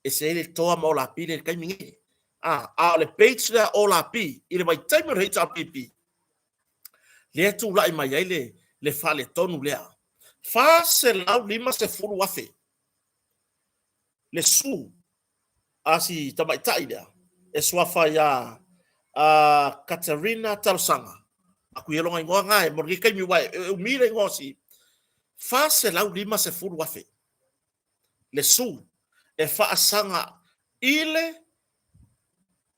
E se ai le toa ma Ola Pi le taimi nei. A, a o le page lea Ola Pi i le vaitaimi o le HRPP, lea tulai mai ai le, le faaletonu lea. 450,000 le su a si tamaitai lea e suafa iā a Katerina Talosaga. Aku ia lona igoa na e mo lenei taimi aua e umi le igoa o si 450,000 le su e faasaga i le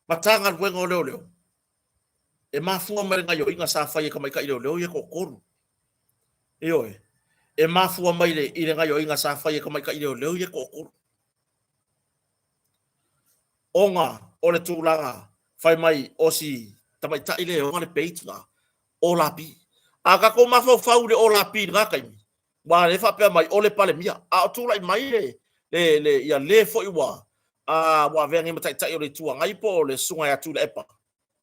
Matagaluega o Leoleo e mafua mai le gaioiga sa fai e tamaitai leoleo ia e toatolu. Ioe, e mafua mai i le gaioiga sa fai e tamaitai leoleo ia e toatolu. Ona o le tulaga fai mai o si tamaitai lea e ona le page la, o Lapi. A tatou mafaufau i le o Lapi i lena taimi, aua lea e faapea mai o le Palemia, a o tulai mai le, le, le, ia le foi ua, a, ua avea nei ma Taitai o le Itu Agai po o le Susuga ia Tuilaepa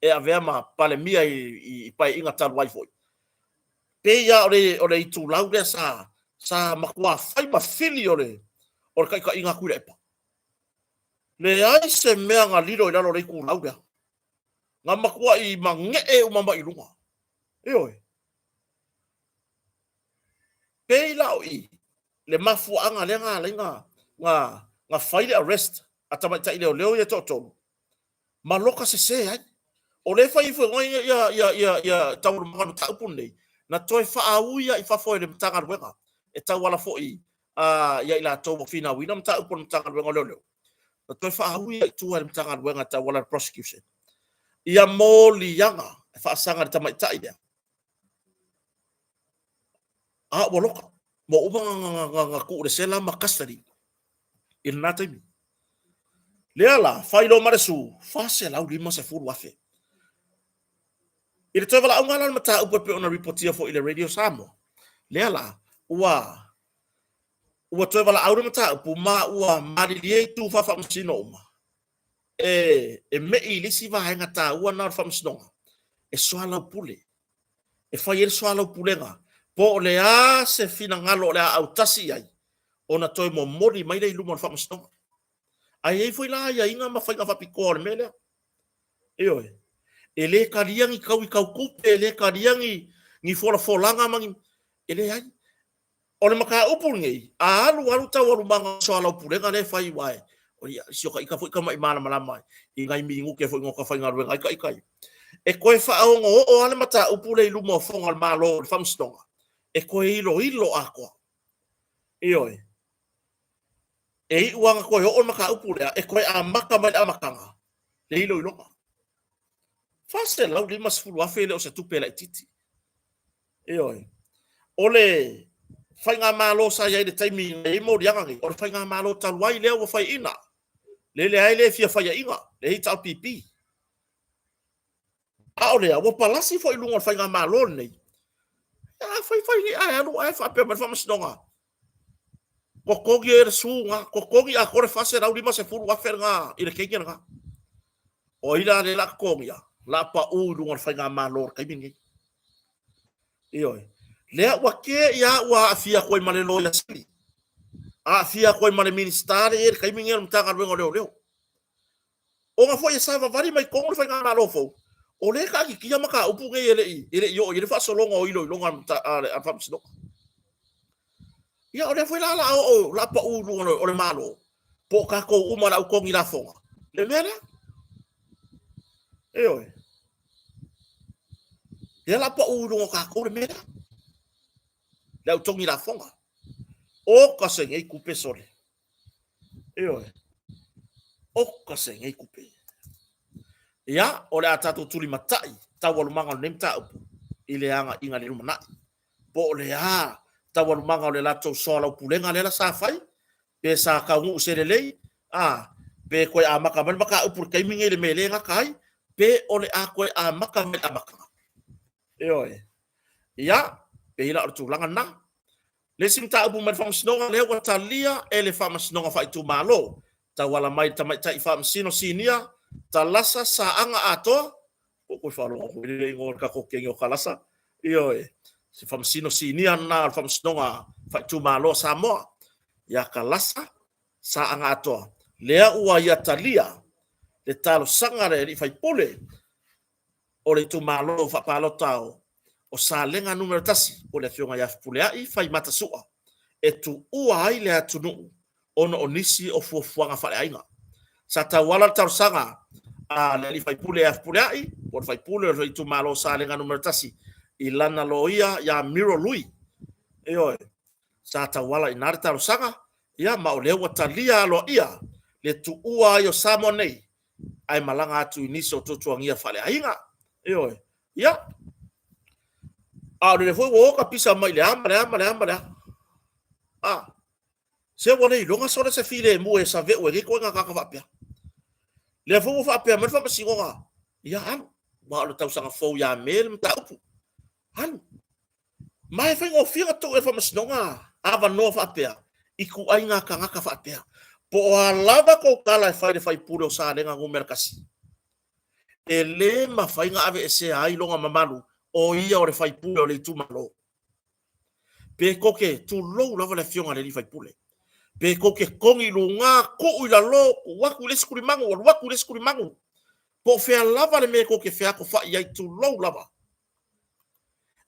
e avea ma Palemia i, i Paeaiga talu ai foi. Pei lava o le, o le itulau lea sa, sa matua fai ma fili o le, o le taitaiga a Tuilaepa. Leai se mea na lilo i lalo o le itulau lea. Na matuai magee uma mai i luga. Ioe. Pei la o i le mafuaaga lea na ala ai na, na, na fai le arrest a tamaitai leoleo ia e toatolu, ma loka sese ai. O lea e fai ifo ia, ia, ia, ia, ia taualumaga o le mataupu lenei, na toe faauia i fafo e le Matagaluega e tauala foi ia i latou ua finauina mataupu a le Matagaluega o Leoleo, na toe faauia i tua e le Matagaluega e tauala i le prosecution ia moliaga e faasaga i le tamaitai lea, a ua loka, ua uma ona tuu i le sela ma custody i lena taimi. Lea la, fai loa ma le su, $450,000. I le toe valaauga la o le mataupu e pei ona ripotia foi i le Radio Samoa, lea la, ua ua toe valaau le mataupu ma ua malilie itu faafaamasino uma e, e me'i i le isi vaega taua lena o le faamasinoga, e soalaupule, e fai ai le soalaupulega, po o le a se finagalo o le a autasi i ai, ona toe momoli mai lea i luma o le faamasinoga. Ae i ai foi la aiaiga ma faiga faapitoa o le mea lea. Ioe. E le talia ni taui tau tupe, e le talia ni, ni folafolaga ma ni... E leai. O le mataupu lenei, a alu alu taualumaga o soalaupulega lea e fai aua e, o ia, si o ta ita foi tama'i malamalama i nai minute foi na ota faigaluega ai ta ita ia. E toe faaogooo lava le mataupu lea i luma o fofoga o le Malo i le Faamasinoga, e toe iloilo atoa. Ioe. E iu lava ina toe oo le mataupu lea, e toe amata mai le amataga le iloiloga. $450,000 e le o se tupe laitiiti. Ioe. O le faigamalo sa i ai i le taimi na i ai moliaga nei, o le faigamalo talu ai lea ua faiaina, le leai le fia faiaina, le HRPP. A o lea, ua palasi foi i luga o le faigamalo lenei. A fai fai nei ae alu ae faapea mai le faamasinoga, totogi e le su na, totogi atoa le $450,000 lena i le teine lena. O ai la lea o le a totogia? O le a pau i luga o le faigamalo i le taimi lenei. Ioe. Lea ua te i a ua aafia atu ai ma le Loia Sili, aafia atu ai ma le Minisita lea e i ai i le taimi lenei o le Matagaluega o Leoleo. Ona foi e savavali mai totonu le faigamalo fou, o lea e taatitia mataupu nei e le i, e le i oo i ai le faasologa o iloiloga a le Faamasinoga. Ia, o lea foi la o le a oo, o le a pau i luga o le Malo, po o tatou uma o le au togi lafoga, le mea lea. Ioe. Lea o le a pau i luga o tatou le mea lea. Le au togi lafoga. O ka se nei tupe sole. Ioe. O ka se nei tupe. Ia, o le a tatou tulimatai taualumaga o lenei mataupu i le agaiga i le lumanai. Po o le a taualumaga o le latou soalaupulega lea la sa fai, pe sa taunuu se lelei, a, pe toe amata mai le mataupu i le taimi lenei i le mea e le gata ai, pe o le a toe amata mai i le amataga. Ioe. Ia, pei la o le tulaga lena. Le isi mataupu mai le Faamasinoga lea ua talia e le Faamasinoga Faaitumalo, tauala mai i le Tamaitai Faamasino Sinia Talasa Saaga Atoa, ua toe faalogo atu i le igoa o le tatou kegi o Talasa, ioe, se Faamasino Sinia lena o le Faamasinoga Faaitumalo a Samoa, ia Kalasa Saagaatoa, lea ua ia talia le talosaga a le alii faipule o le itumalo faapalota o Salega Nu.1, po o le Afioga ia Fepuleai Faimata Sua, e tuua ai le atunuu ona o nisi o fuafuaga faaleaiga. Sa tauala le talosaga a le alii faipule ia Fepuleai, po o le faipule o le itumalo o Salega Nu.1 i lana loia ia Miro Lui. Ioe, sa tauala i ina le talosaga, ia ma o lea ua talia aloaia le tuua ai o Samoa nei ae malaga atu i nisi o tuatuagia faaleaiga. Ioe, ia, a o lele foi ua o kapisa mai le a ma le a ma le a ma le a. A, se ua le iloga sole se filemu e saveu e nei ituaiga tagata faapea. Lea foi ua faapea mai le faamasinoga, ia alu, aua o le tausaga fou ia Me le mataupu. Alu. Ma e faigofie ona tuu e le faamasinoga avanoa faapea i ituaiga tagata faapea. Po o a lava tou tala e fai i le faipule o Salega Nu.1, e le mafai ona aveesea ai lona mamalu o ia o le faipule o le itumalo. Pe tou te tulou lava le afioga i le alii faipule, pe tou te togi i luga, tuu i lalo, tuu atu i le isi tulimanu, alu atu i le isi tulimanu, po o fea lava le mea tou te featofai ai, tulou lava,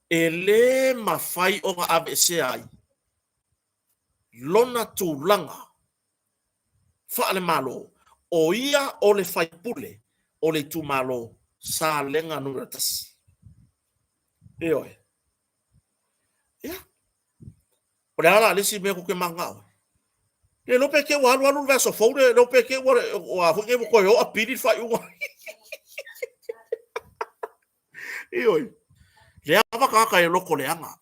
e le mafai ona aveesea ai lona tulaga faale-Malo, o ia o le faipule o le itumalo Salega Nu.1. Ioe. Ia, o le a la le isi mea tou te mananao ai? Le iloa pe te i ua alu alu le vaiaso fou, le iloa pe te i ua, a foi nei ua toe o apili le faaiuga. Ioe. Lea lava tagata e loto leaga.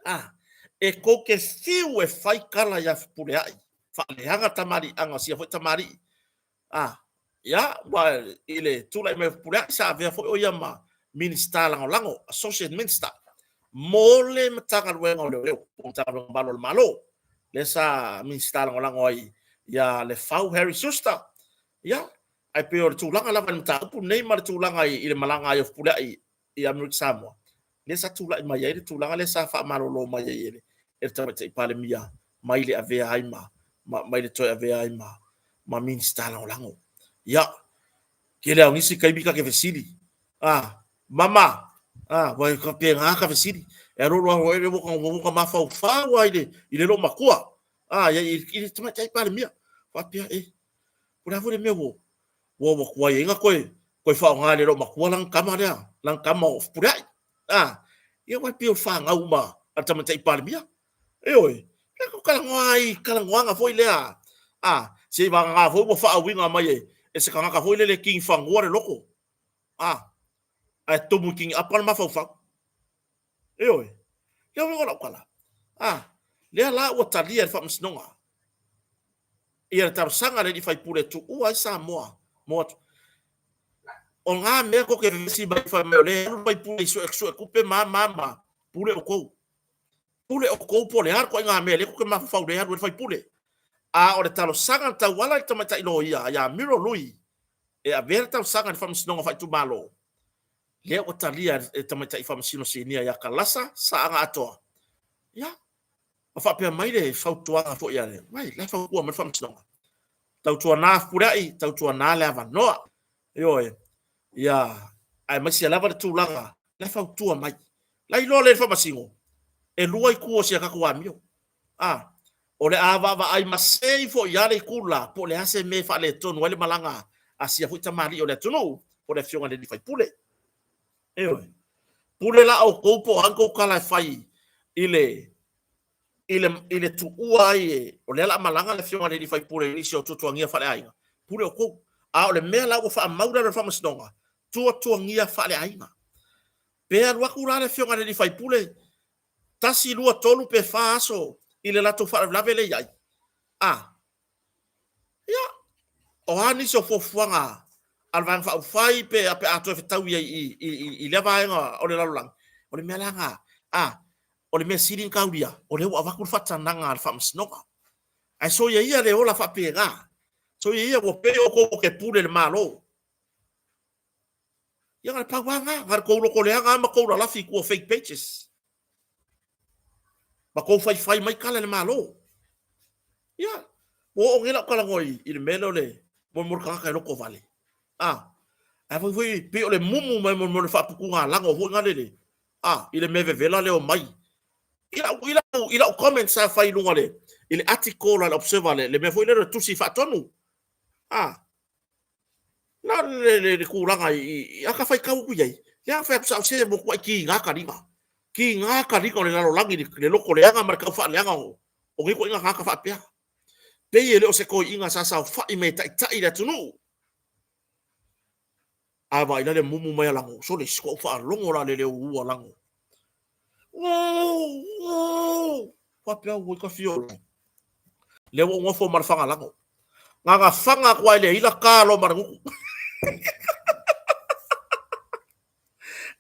Ah, e tou te fiu e fai tala ia Fepuleai, faaleaga tamaliiaga o sia foi tamalii. Ah, ia, ua i le tulai mai o Fepuleai, sa avea foi o ia ma Minisita Lagolago, Associate Minister, mo le Matagaluega o Leoleo, po o Matagaluega Malu a le Malo, lea sa Minisita Lagolago ai ia Lefau Harry Schuster. Ia, ae pei o le tulaga lava i le mataupu lenei ma le tulaga i le malaga ai o Fepuleai i Amerika Samoa, lea sa tulai mai ai le tulaga lea sa faamalolo mai ai e le, e le Tamaitai Palemia mai le avea ai ma, ma mai le toe avea ai ma, ma Minisita Lagolago. Ia, tele lava o nisi taimi ta te fesili, a, mama, a, ua e faapena ta fesili, e alu alu lava ua ta, ua ta mafaufau lava i le, i le loomatua, a, i, i le Tamaitai Palemia, faapea, e, o le a foi le mea ua, ua ua tuai ai na toe toe faaaoga e le loomatua lana tama lea, lana tama o Fepuleai. A, ia ua pei o fanau uma a le Tamaitai Palemia. Ioe, ia tou talanoa ai i talanoaga foi lea, a, se i vagana foi ua faauiga mai e, e se tagata foi lele e tinifanua le loto, a, ae tumu i tini'apa le mafaufau. Ioe, lea uiga o lau tala. A, lea la ua talia e le Faamasinoga ia le talosaga a le alii faipule e tuua ai Samoa mo atu. O na mea tou te vevesi mai fai mai o lea e alu le faipule i sue, sue tupe ma ma ma, pule outou. Pule outou po o le a le ituaiga mea lea tou te mafaufau lea e alu ai le faipule. A o le talosaga na tauala i le tamaitai loia ia Miro Lui e avea le talosaga i le Faamasinoga Faaitumalo, lea ua talia e le tamaitai faamasino sinia ia Kalasa Saaga Atoa. Ia, ma faapea mai le fautuaga foi a le, uai, la e fautua mai le faamasinoga. Tautuana Fepuleai, tautuana le avanoa. Ioe, ia, aemaise lava le tulaga, la e fautua mai. La iloa lea e le faamasino, e lua itu o si a tatou amio. A, o le a vaavaai masei foi ia le itu la, po o le a se mea e faaletonu ai le malaga a sia foi tamalii o le atunuu, po o le afioga i le alii faipule. Ioe. Pule la outou po o a ni tou tala e fai i le i le i le tuua ai e, o lea la a malaga le afioga i le alii faipule i nisi o tuatuagia faaleaiga. Pule outou. A o le mea la ua faamau i lalo o le faamasinoga, tuatuagia faaleaiga. Pe alu atu la le afioga i le alii faipule tasi, lua, tolu pe fa aso i le latou faalavelave lea e i ai, a, ia, o a nisi o fuafuaga a le Vaega Faaupufai pe a, pe a toe fetaui ai i, i, i, i lea vaega o le lalolagi, o le mea la na, a, o le mea sili ona taulia, o lea ua avatu le faatanaga a le Faamasinoga. Ae soia ia le ola faapena, soia ia ua pei outou tou te pule i le Malo. Ia na o le pau lava lena, na o le tou lotoleaga lava ma tou lalafi i tua o fake pages. Ma kou faifai mai kala i le Malo. Ia, ua oo nei lau talanoa i le mea lea o le molemole tagata e lotovale. A, ae foi foi pei o le mumu mai mo le faaputugalago foi na lele, a, i le mea vevela lea o mai. I lau, i lau, i lau comment sa fai i luga le, i le article a le Observer, le mea foi lea o le tusi faatonu. A, na le, le, le tulaga i, i, a ka faitau atu i ai, lea na fai atu sa o se matuai kiga taliga. Kiga taliga o le lalolagi le loto leaga ma le tau faaleaga o, o nei ituaiga tagata faapea. Pei e le o se toeaina sa saofai mai e taitai le atunuu. A vaai la le mumu mai a Lago, sole, si koʻu faalogo la le leo ua Lago. Faapea ua ka fio la. Le ua nofo ma le fanga Lago. Nga fanga atu ai le ila ka lo ma le gutu.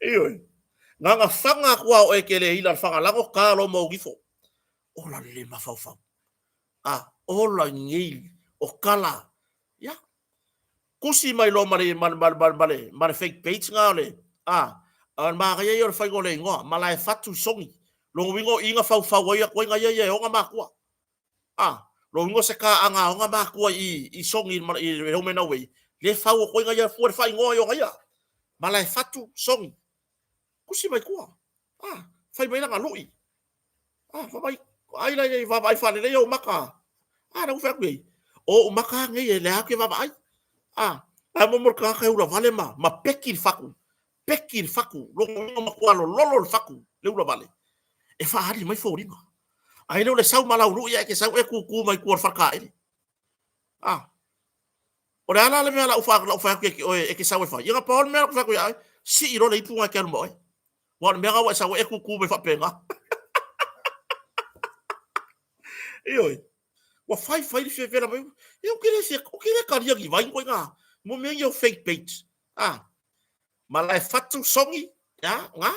Ioe. Nga fanga atu a o e ke le ila le fanga Lago ka lo ma ugifo. Ola le mafaufau. A, ola ngei o kala. Ia. Kusi mai loa ma le, ma le, ma le, ma le, ma le, ma le fake page nga o le, a, a le manaia ia o le faiga o le igoa, Malaefatu Songi. Lona uiga o i na faufau ai atu ai na ia ia e ona matua. A, lona uiga o se kaaga a ona matua i, i Songi i le home and away, le fau atu ai na ia fua le faaigoa i ona ia. Malaefatu Songi. Kusi mai tua. A, fai mai lana lui. Ah, fai mai, ai la i vaavaai faalelei ou maka. Ah, na ou fai atu i ai, o ou maka nei e lea ke vaavaai. Ah, ae mo mo le tagata e ula vale ma, ma peki le fatu. Peki le fatu, lona uiga matua lololo le fatu, le ula vale. E faaali mai foliga. Ae le o le sau ma lau lui ae ke sau e kūkū mai tua o le faletaele. Ah, o le a la le mea la ou fai atu ia te oe e ke sau e fai? Ia na pau le mea la ou fai atu ia oe, sii loa le ipu na e ke alu ma oe. Aua o le mea lena ua e sau ai e kūkū mai faapena. Ioe. Ua fai fai le fevela mai. Ia ou te le fia, ou te le talia ni vai koe ngā. Mo mea ia o fake page. Ah. Malaefatu Songi, ya, ngā.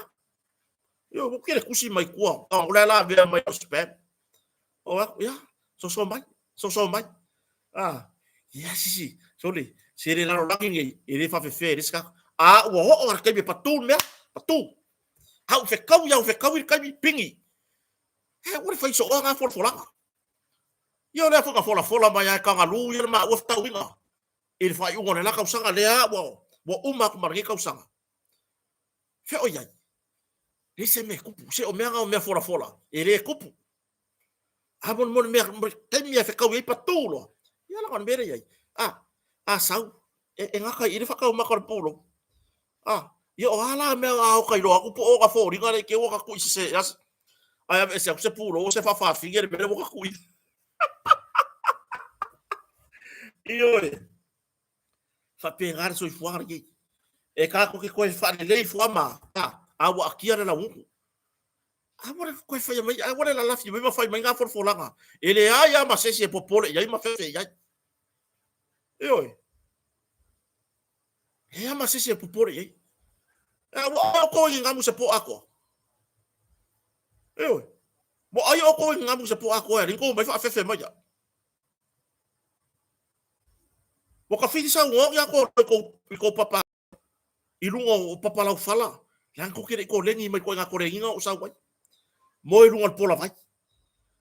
Ioe, ou te le kusi mai tua. O le la avea mai o spam. O aku, ia, soso mai, soso mai. Ah, ia, si, si, sole, se le lalolagi nei, e le faafefea e le isi tagata. A ua oo le taimi e patu le mea, patu. A ua fetaui, a ua fetaui le taimi, pigi. E, ua le fai sooa ngā folafolaga. Ia o lea foi na folafola mai lava e Kangalū ia le maua fetauiga i le faaiuga o le la tausaga, lea ua, ua uma atu ma lenei tausaga. Fea o i ai? Leai se mea e tupu. Se o mea na o mea folafola, e le tupu. A mo le mea, mo le taimi e fetaui ai patu loa. Ia la o le mea lea i ai. A, a sau, e, e gata i le whakaumaka o le pūlou. A, ia o a la mea a o kai loa atu po o ka fōringa le ke ua ka kui se se as. Ai ave ese aku se pūlou o se whawhawhinge le mea ua ka kui. Ioe. Faapena le soifuaga lenei. E kākou ke koe whaalelei fua ma, a, a ua akia le laugutu. A ua le koe whaia mai, a ua le lalafi mai ma whai mai ngā folafolaga. E leai a ma se isi e popole i ai ma fefe i ai. Ioe. E a ma se isi e popole i ai. A ua ai o koe i ngamu se po akoa. Ioe. Ua ai o koe i ngamu se po akoa e ringo mai whaafefe mai a. Ua ka whiri saunoa ki a koe i kou, i kou papa, i lunga o papa lau fala, leaga kou ke le i koleni mai koe ngā kolegiga o sau ai. Moe i lunga o le pola vai.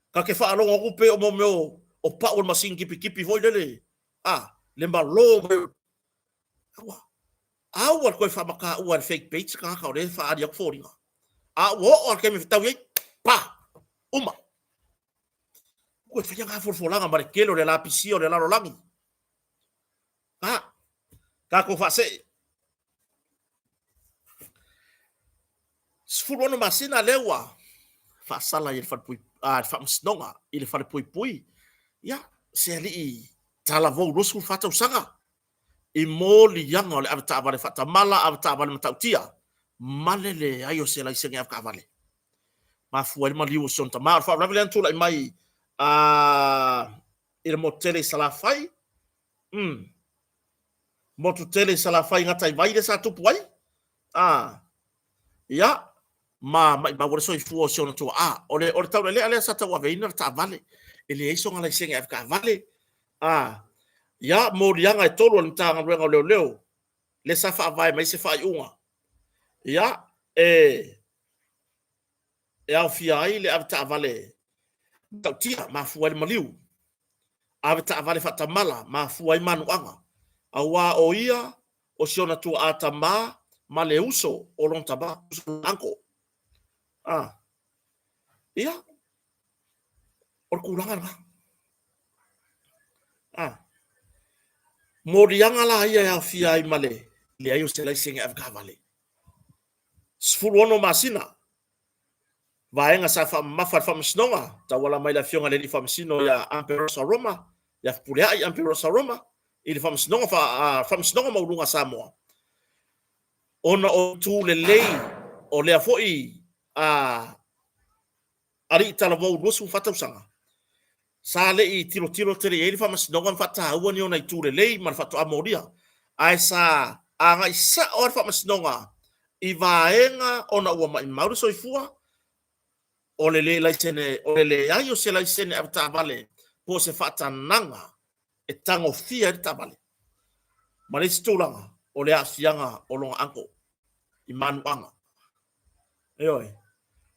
Ka ke whaalogo aku pe o mo mea o, o pau o le masini kipikipi foi lele, a, le malo mai o, aua, aua le koe whaamakaua e le fake page tagata o lea e whaali aku foliga. A ua oo a le taimi e fetaui ai, pa, uma. Ua faia ngā folafolaga ma le tele o le lapisia o le lalolagi. A, tātou faasee. 16 masina lea ua faasala i le falepui, a, le faamasinoga i le falepuipui. Ia, se alii talavou 24 tausaga i moliaga o le avetaavale faatamala, avetaavale matautia, ma le leai o se laisene avetaavale. Mafua ai le maliu o si ona tama. O le faalavelave lea na tulai mai i le motu tele i Salafai. Motu tele i Salafai gataivai lea sa tupu ai. Ia, ma maimau ai le soifua o si ona tuaa. O le, o le taulelea lea sa tauaveina le taavale. E leai sona laisene avetaavale. Ia, moliaga e tolu a le Matagaluega o Leoleo, lea sa faavae mai se faaiuga. Ia, e... e aofia ai le avetaavale matautia, mafua ai le maliu, avetaavale faatamala, mafua ai manuaga, aua o ia o si ona tuaa tama ma le uso o lona tama, uso lona uncle. Ah. Ia, o le tulaga lena. Ah. Moliaga la ia e aofia ai ma le leai o se laisene avetaavale. 16 masina, vaega sa faamamafa e le Faamasinoga, tauala mai le Afioga i le Alii Faamasino ia Amperosa Roma, ia Fepuleai Amperosa Roma, i le Faamasinoga, Faamasinoga Mauuluga a Samoa, ona o itu lelei o lea foi a alii talavou 24 tausaga, sa le i tilotilo tele i ai le Faamasinoga ma faataua ni ona itu lelei ma le faatoa molia, ae sa agai sao lava le Faamasinoga i vaega ona ua maimau le soifua, o le le laisene, o le leai o se laisene avetaavale po o se faatanaga e tagofia ai le taavale. Ma le isi tulaga, o le aafiaga o lona uncle i manuaga. Ioe.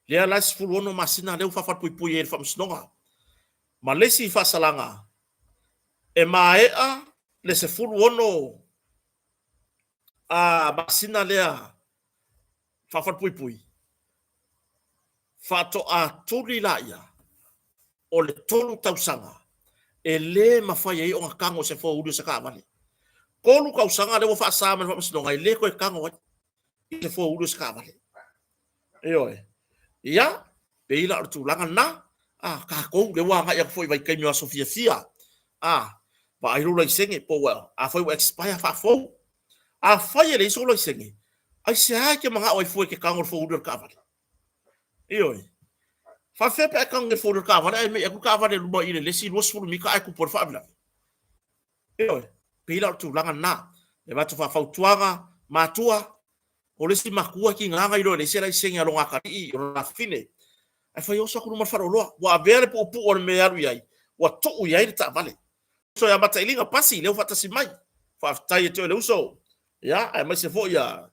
Lea la e 16 masina lea ua faafalepuipui ai e le Faamasinoga. Ma le isi faasalaga, e maea le 16 a masina lea faafalepuipui, faatoa tuli laia o le 3 tausaga e le mafai ai ona tago i se four wheel o se taavale. 3 tausaga lea ua faasa mai e le Faamasinoga e le toe tago ai i se four wheel o se taavale. Ioe. Ia, pei la o le tulaga lena, a, tatou lea ua agai atu foi i vaitaimi o aso fiafia, a, vaai lou laisene po ua, afai ua expire, faafou. Afai e leai sou laisene, aisea e te manao ai fua e te tago i le four wheel o le taavale? Ioe. Faafefea pe a e tago i le four wheel o le taavale ae mei atu le taavale i luma i le isi 20 mita ae tupu ai le faalavelave? Ioe. Pei la o le tulaga lena. E avatu faafautuaga, matua, o le isi matua e tiga ona iloa e leai se laisene a lona atalii, o lona afafine, ae fai oso atu luma o le faleoloa. Ua avea le puupuu o le mea e alu i ai, ua tuu i ai le taavale. Uso ia Matailiga, pasi, lea ua faatasi mai. Faafetai ia te oe le uso. Ia, aemaise foi ia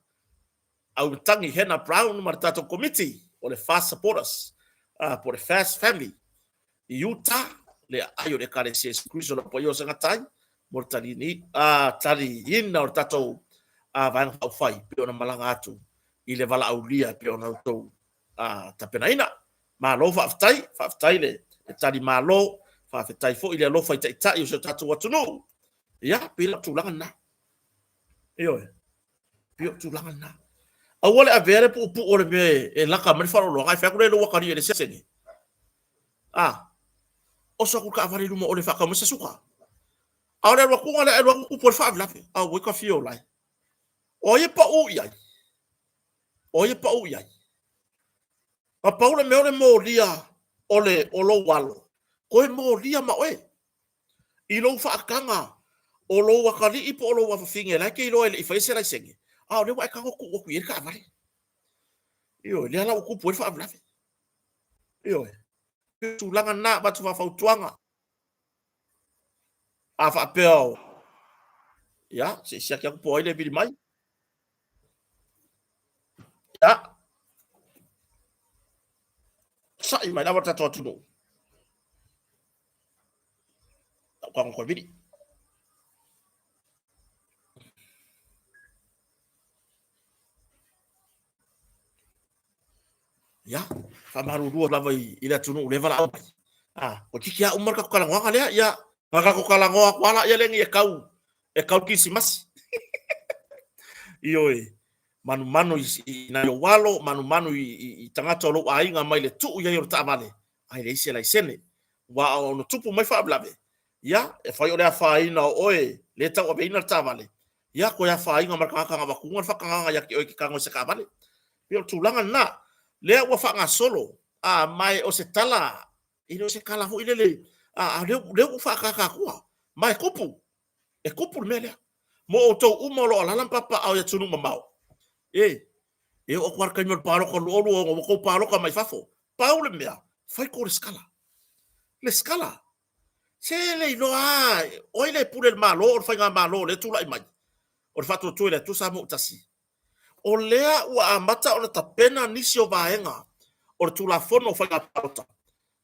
Aumatagi Hannah Brown ma le tatou komiti o le Fast Supporters, po o le Fast Family i Utah, le aai o le Ekalesia Iesu Keriso o lau paia o Sagatai, mo le taliina o le tatou Vaega Faaupufai pei ona malaga atu i le valaaulia e pei ona outou tapenaina. Malo faafetai, faafetai le tali malo, faafetai foi le alofa i taitai o si o tatou atunuu. Ia, pei la o le tulaga lena. Ioe. Pei o le tulaga lena. Aua le avea le puupuu o le mea e laka mai le faaaloaloga ae fai atu lea i lou atalii e leai se sene. A, oso atu le taavale i luma o le faatau mai se suka. A o le alu atuga lea, alu atu tupu ai le faalavelave. Auoi ka fia ola e. O ai e pau i ai? O ai e pau i ai? Na pau le mea o le molia o le o lou alo, toe molia ma oe. I lou faataga o lou atalii po o lou afafine la e te iloa e le i faia se laisene, a o lea ua e tago tuu atu i ai le taavale. Ioe, lea la ua tupu ai le faalavelave. Ioe, tulaga lena avatu faafautuaga. A faapea o, ia, se i siaki atu po o ai le vili mai. Ia, sa'i mai lava le tatou atunuu. Tau kago koe vili. Ia, faamalulu lava i, i le atunuu le valaau mai. Ah, o tiki a uma le tatou talanoaga lea, ia, na tatou talanoa atu lava la, ia lea nei e tau, e tau le kirisimasi. Ioe, manumanu i, i nai ou alo, manumanu i, i, i tagata o lou aiga mai le tuu i ai o le taavale, ae leai se laisene. Aua ona tupu mai faalavelave, ia, e fai o le afaina o oe le tauaveina le taavale, ia, toe afaina ma le tagata na avatuina le faatagaga ia te oe e te tago i se taavale. Pei o le tulaga lena, lea ua faagasolo, a, ma o se tala, e le o se tala foi lele, a, a lea, lea ua faataata atua, ma e tupu, e tupu le mea lea. Mo outou uma o lo o alaala ma papaaao i atunuu mamao, e, e oo atu lava le taimi o le palota 2026 ua tou palota mai fafo. Pau le mea, fai tou resitala. Resitala. Se le iloa lava, o ai le pule i le Malo, o le faigamalo o lea e tulai mai, o le Faatuatua i le Atua Samoa ua Tasi. O lea ua amata ona tapena nisi o vaega o le Tulafono o Faiga Palota,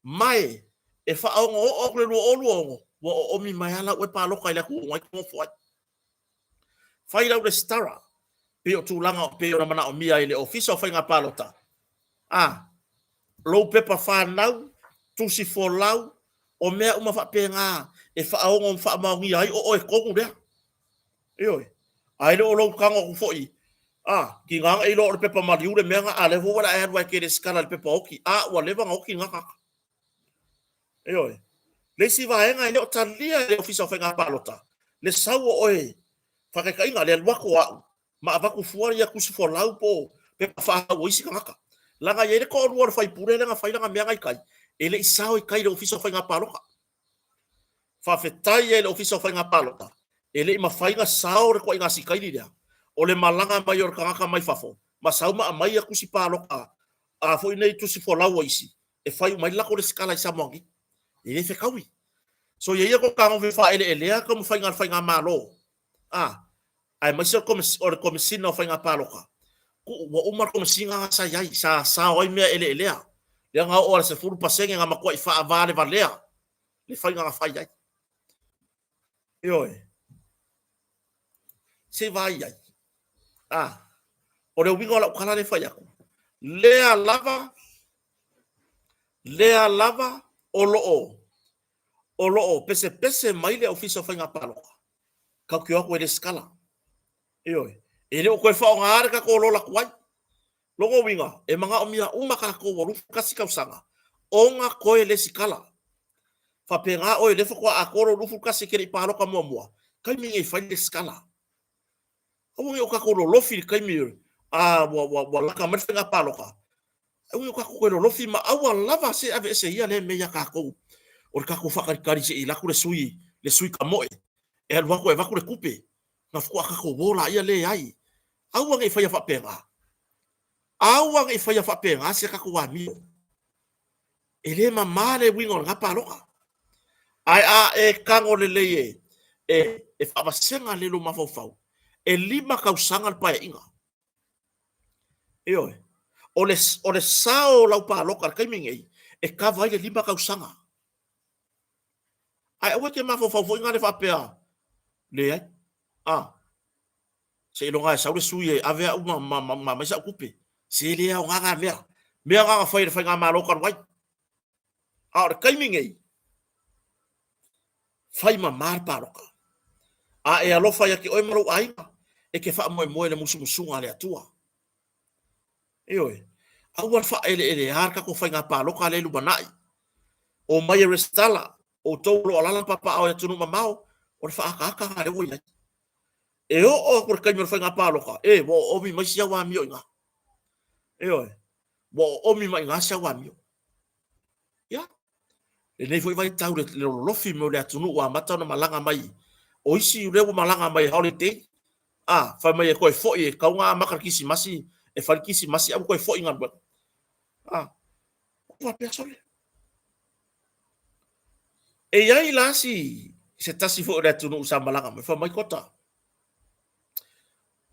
ma e faaogooo atu le 2026, ua oomi mai lava lau e palota i le atunuu na e te nofo ai. Fai lau resitala, pei o tulaga pei ona manaomia ai e le Ofisa o Faiga Palota, a, lou pepa fanau, tusi folau, o mea uma faapena e faaogo ma faamaonia ai o oe tonu lea. Ioe. Ae le o lou tago atu foi, a, tiga na e iloa o le pepa maliu le mea na, a lea foi ua e alu lava e te resitala i le pepa oti, a ua leva ona oti lena tagata. Ioe. Le isi vaega e le o talia e le Ofisa o Faiga Palota le sau o oe, faataitaiga, le alu atu o au ma avatu fua ia tusi folau po o pepa faaau o isi tagata. Leaga e i ai le toalua o le faipule lea na fai lana mea na i tai, e le i sao i tai i le Ofisa o Faiga Palota. Faafetai ai i le Ofisa o Faiga Palota, e le i mafai ona sao le ituaiga sikaili lea, o le malaga mai o le tagata mai fafo ma sau ma aumai ia tusi palota a foi nei tusi folau a isi e fai uma ai le latou resitala i Samoa nei. E le fetaui. So ia ia ko tagofi faaeleelea taumafaiga a le faigamalo, a, aemaise o le Komesina o Faiga Palota, tuu ua uma le Komesina na sa i ai, sa sao ai mea eleelea, lea na oo lava i le 10% na matuai faavalevalea le faiga na fai ai. Ioe. Se i vaai ai. A, o le uiga o lau tala lea e fai atu, lea lava, lea lava o lo o o lo o pesepese mai le Ofisa o Faiga Palota, tatou te o atu e resitala. Ioe. E le o toe faaaogaina le tatou lola tuai. Lona uiga, e manaomia uma tatou ua 21 tausaga ona toe resitala. Faapena oe lea faatoa atoa lou 21 e te le i palota muamua, taimi nei e fai le resitala. Aua ne i o tatou lolofi i le taimi a ua, ua, ua lata mai le faiga palota, aua ne i o tatou toe lolofi ma aua lava se aveese ia lea mea ia tatou o le tatou faatalitali se i alu atu le sui, le sui kamoe e alu atu e avatu le tupe, ona faatoa tatou o laia, leai. Aua ne i faia faapena. Aua ne i faia faapena si a tatou amio. E le mama le uiga o lena palota. Ae a e tago lelei e, e, e faavasega lelei lou mafaufau, e 5 tausaga le paeaiga. Ioe. O le, o le sao o lau palota i le taimi nei, e kava ai le 5 tausaga. Ae aua e te mafaufau foi na faapea, leai, a, seiloga e sau le sui e ave au ma, ma, ma, ma aumai sau tupe. Se le aoga na mea. Mea na na fai e le faigamalo talu ai. A o le taimi nei, fai mama le palota. A e alofa ia te oe ma lou aiga, e te faamoemoe i le musumusuga a le Atua. Ioe. Aua le faaeleelea le tatou faiga palota lea i lumanai. Omai e resitala, outou o lo o alaala ma papaaao i atunuu mamao, o le faaataata lena lea ua i ai. E oo atu i le taimi o le faiga palota, e, ua oomi mai si au amio i ina. Ioe. Ua oomi mai i ina si au amio. Ia, lenei foi vaitau le lolofi mai o le atunuu ua amata ona malaga mai, o isi lea ua malaga mai holiday, a, fai mai e toe foi e tatau ona amata le Kirisimasi, e fai le Kirisimasi ae ua toe foi i galuega. A, ua faapea sole. E i ai la si, se tasi foi o le atunuu sa malaga mai, fai mai Kota,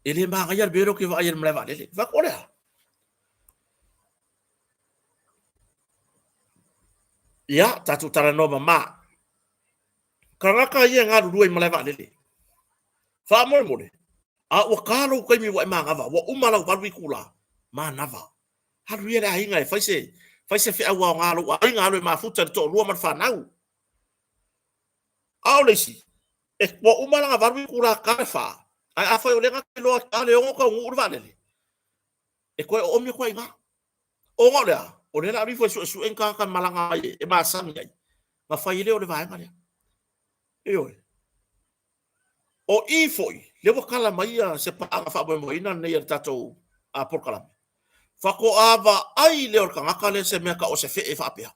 e le manaia le mea lea ou te vaai ai i le malae vaalele. Fai atu, o le a? Ia, tatou talanoa mama. Tagata ia e galulue i malae vaalele. Faamolemole, a ua ta lou taimi ua e manava, ua uma lau 8 itula, manava. Alu ia le aiga e fai se, fai se feau aoga a lou aiga, alu e mafuta i le toalua ma le fanau. A o le isi, e, ua uma lana 8 itula ta le 4, ae afai o lea na te iloa ta le 6 taunuu le vaalele, e toe oomi atu ai i ina. Ona o le a? O lea o le a alu ifo e suesue ni tagata malaga mai e masani ai, ona fai ai lea o le vaega lea. Ioe. O i foi, lea ua tala mai ia se paaga faamoemoeina lenei a le tatou polokalame, faatoa vaai lea o le tagata lea se mea tau o se fee faapea.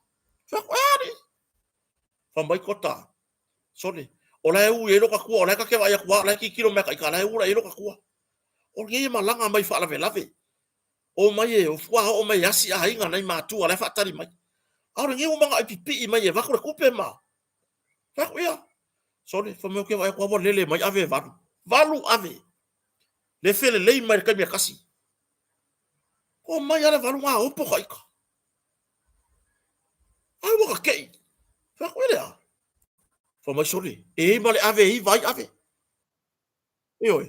Fai atu, e alii, fai mai Kota, sole, o la e u i ai lota tua, o la e ta te vaai atu lava, o la e tilotilo mai lava ita, o la e u i ai lota tua. O lenei e malaga mai faalavelave. O mai e, ua oo mai e asi aiga nai matua la e faatali mai. A o lenei ua manao e pipii mai e avatu le tupe ma. Fai atu, ia, sole, fai mai ou te vaai atu lava ua lele mai ave e valu. Valu ave. Le felelei mai le taimi e tasi. O mai lava le valu na opo ka ita. Ai ua kake'i. Fai atu, E le a? Fai mai, Sole, e i ai ma le ave e iva ai ave. Ioe,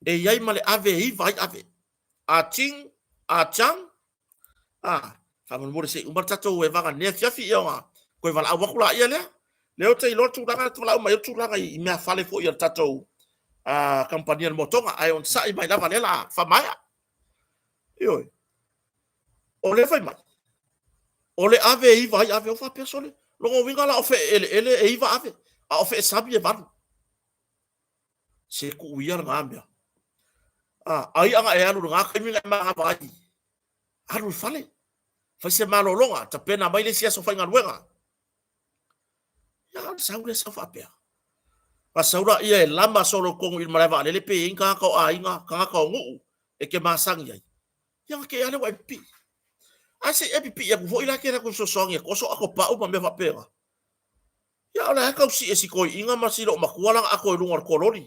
e i ai ma le ave e iva ai ave. A ching, a chang, a, faamolemole se i uma le tatou evaga i lenei afiafi, ia ona toe valaau atu laia lea. Lea ou te iloa le tulaga lea e valaau mai ai le tulaga i meafale foi a le tatou kamupani a le motoga, ae onosai mai lava lea o le a faamaea. Ioe. O lea fai mai, o le ave e iva ai ave, ou faapea, sole, lona uiga la o fee eleele e iva ave, a o fee sami e valu. Se tuu ia lena mea. A, ai ana e alu i lena taimi na e manava ai, alu i le fale, fai se malologa, tapena mai le isi aso faigaluega. Ia, o le sau lea sau faapea. Na sau laia e lama solo i totonu i le malae vaalele pe i ai ni tagata o aiga, tagata o nuu e te masani ai. Ia na te i lava lea ua e pipii. Ae se i e pipii atu foi la e te alu atu e fesoasoani e toso ato pau ma mea faapena. Ia o la e tau sii e si toeaina ma si loomatua lana ato i luga o le kololi.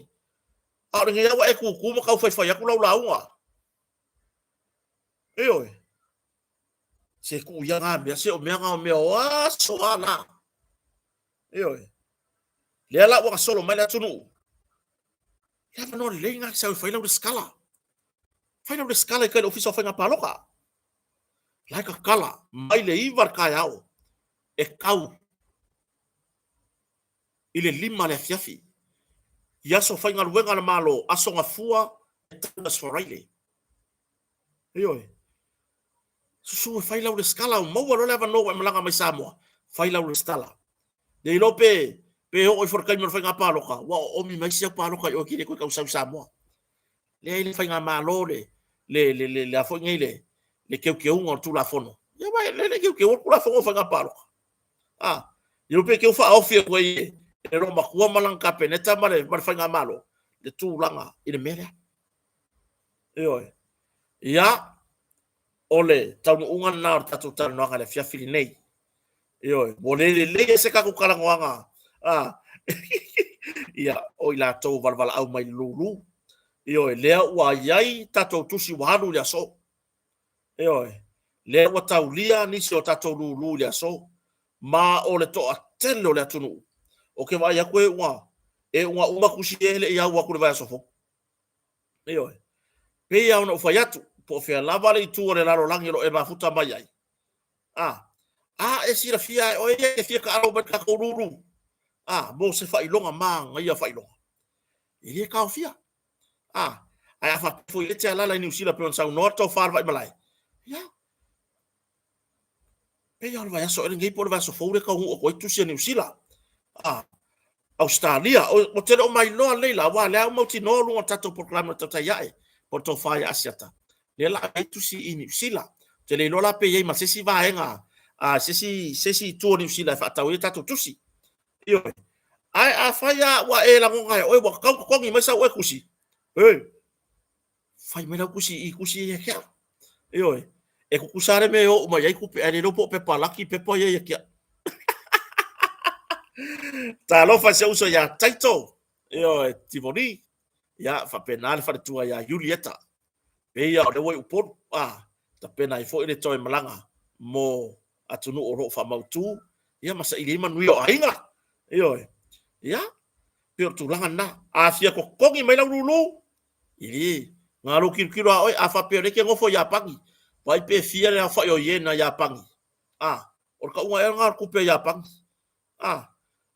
A o lenei lava ua e tutu ma tau faifai atu lau lauga. Ioe. Se tuu ia na mea, se o mea na o mea o aso a la. Ioe. Lea la ua gasolo mai le atunuu. Le avanoa lelei na sau e fai lau resitala. Fai lau resitala i tai le Ofisa o Faiga Palota. La e tatala mai le 9 le taeao e tau i le 5 le afiafi. I aso faigaluega a le Malo, aso Gafua e tau i le aso Faraile. Ioe. Susu e fai lau resitala, ua maua loa le avanoa ua e malaga mai Samoa, fai lau resitala. Le iloa pe pe oo ifo i le taimi o le faiga palota, ua oomi mai si au palota i oe e te le toe tau sau i Samoa. Leai le faigamalo le le le le le a foi nei le le teuteuga o le Tulafono. Ia aua e le teuteua le Tulafono o faiga palota. A, le iloa pe teu faaofi atu ai e loomatua ma lana Kapeneta ma le ma le faigamalo le tulaga i le mea lea. Ioe. Ia, o le taunuuga lena o le tatou talanoaga i le afiafi lenei. Ioe, ua le lelei ai se tatou talanoaga, a, ia, o i latou valavalaau mai le lulu. Ioe, lea ua i ai tatou tusi ua alu i le aso. Ioe, lea ua taulia nisi o tatou lulu i le aso, ma o le toatele o le atunuu. Ou te vaai atu e ua, e ua uma tusi ia e le i au atu i le vaiaso fou. Ioe. Pei lava ona ou fai atu, po o fea lava le itu o le lalolagi o lo o e mafuta mai ai, a, a e silafia e oe ia e te fia taalo mai i le tatou lulu, a, mo se faailoga manaia faailoga, e le taofia. A, ae a faapea foi e te alaala i Niu Sila pei ona saunoa le tofa a le Vaimalae, ia, Pei lava o le vaiaso ea lenei po o le vaiaso fou lea e taunuu atu ai tusi a Niu Sila, a, Ausetalia. Ou te le o mailoa lelei la, aua o lea ua mautinoa luga o le tatou polokalame o le Tautai Ae, po o le Tofa ia Asiata, lea o le a i ai tusi i Niu Sila. Ou te le iloa la pe i ai ma se isi vaega, a, se isi, se isi itu o Niu Sila e faatau ai a tatou tusi. Ioe. Ae afai lava ua e lagona e oe ua tatau ona totogi mai sau oe tusi, e, fai mai lau tusi i tusi ia te au. Ioe, e tutusa lava le mea e oo mai ai tupe, ae le iloa po o pepa laki pepa ia ia te au. Talofa i si ou uso ia Taito, ioe, Tivoli, ia faapena le faletua ia Iulieta. Pei lava o lea ua i Upolu, a, tapena ai foi le toe malaga mo atunuu o lo o faamautu, ia ma saili ai manuia o aiga. Ioe, ia, pei o le tulaga lena. A fia totogi mai lau lulu, Ii, na lou tilotilo a oe, a faapea o lea e te nofo i Iapani, vaai pe fia le aofai o iena i Iapani. A, o le tauga ea lena o le tupe a Iapani? A,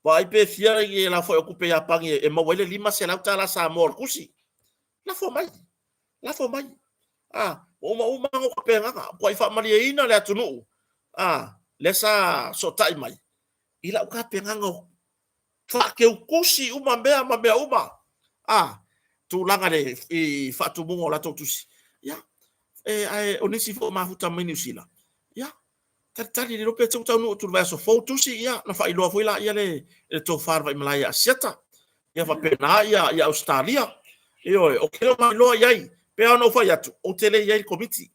vaai pe fia le aofai o tupe a Iapani e maua ai le $500 Samoa o le tusi. Lafo mai, lafo mai. A, ua uma uma lava ona ou tapenaga, ua matuai faamalieina le atunuu, a, lea sa sootai mai i lau tapenaga o faateutusi uma mea ma mea uma, a, tulaga le, i faatumuga o latou tusi. Ia, e, ae o nisi foi o mafuta mai Niu Sila, ia, talitali le iloa pe te taunuu atu i le vaiaso fou tusi, ia, ona faailoa foi laia le, le tofa a le Vaimalae ia Asiata, ia faapena ia, ia Ausetalia. Ioe, ou te le o mailoa i ai, pei lava ona ou fai atu, ou te le i ai i le Komiti.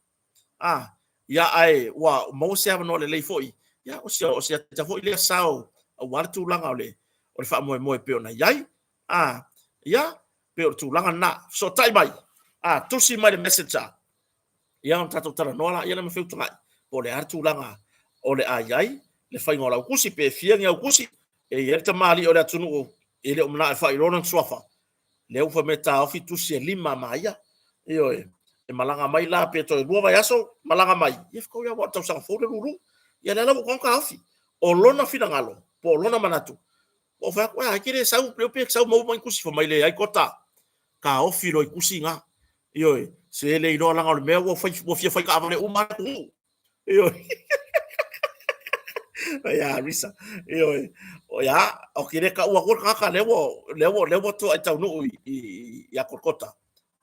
A, ia, ae ua maua se avanoa lelei foi, ia, o se, o se ata foi lea sao aua le tulaga o le, o le faamoemoe pei ona i ai. A, ia, pei o le tulaga lena. Fesootai mai, a, tusi mai le messenger, ia, ona tatou talanoa laia lea ma feutagai, po o le a le tulaga o le a i ai. le faiga o lau tusi, pe fia ni au tusi, e i ai le tamalii o le atunuu e le o manao e faailoa lona suafa, lea ua fai mai e taofi tusi e lima ma ia. Ioe, e malaga mai la pe toe 2 vaiaso malaga mai, ia fetaui lava aua o le tausaga fou le lulu. Ia lea la ua tatau ona taofi. O lona finagalo po o lona manatu, ua ou fai atu, ae a e te le sau, pe e te sau maua mai ni tusi. Fai mai, leai Kota, taofi loa i tusi na. Ioe, se le iloa leaga o le mea ua fai, ua fia fai taavale uma lava le atunuu. Ioe. Ia, Risa. Ioe. Ia, o ke le taua atu le tagata lea ua lea ua lea ua toai taunuu i i ia Kolkota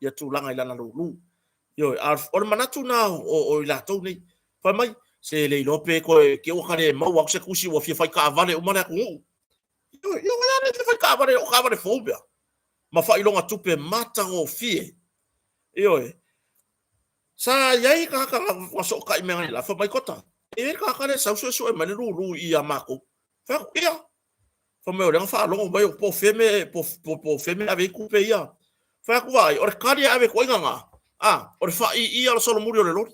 ia tulaga i lana lulu. Ioe, a o le manatu na o o i latou nei. Fai mai, se le iloa pe toe ke ua ka le maua atu se tusi ua fia fai taavale uma le atunuu. Ioe, ioe, a le fia fai taavale o taavale fou mea. Ma faailoga tupe matagofie. Ioe. Sa i ai tagata na sootai mai analeila, fai mai, Kota, e i ai le tagata lea e sau suesue mai le lulu i ia matou. Fai atu, ia. Fai mai, o lea na faalogo mai po o fea mea, po o fea mea e ave ai tupe ia. Fai atu, vaai, o le tali e ave atu ai gagā, a, o le faaiia o le solomuli o le loli.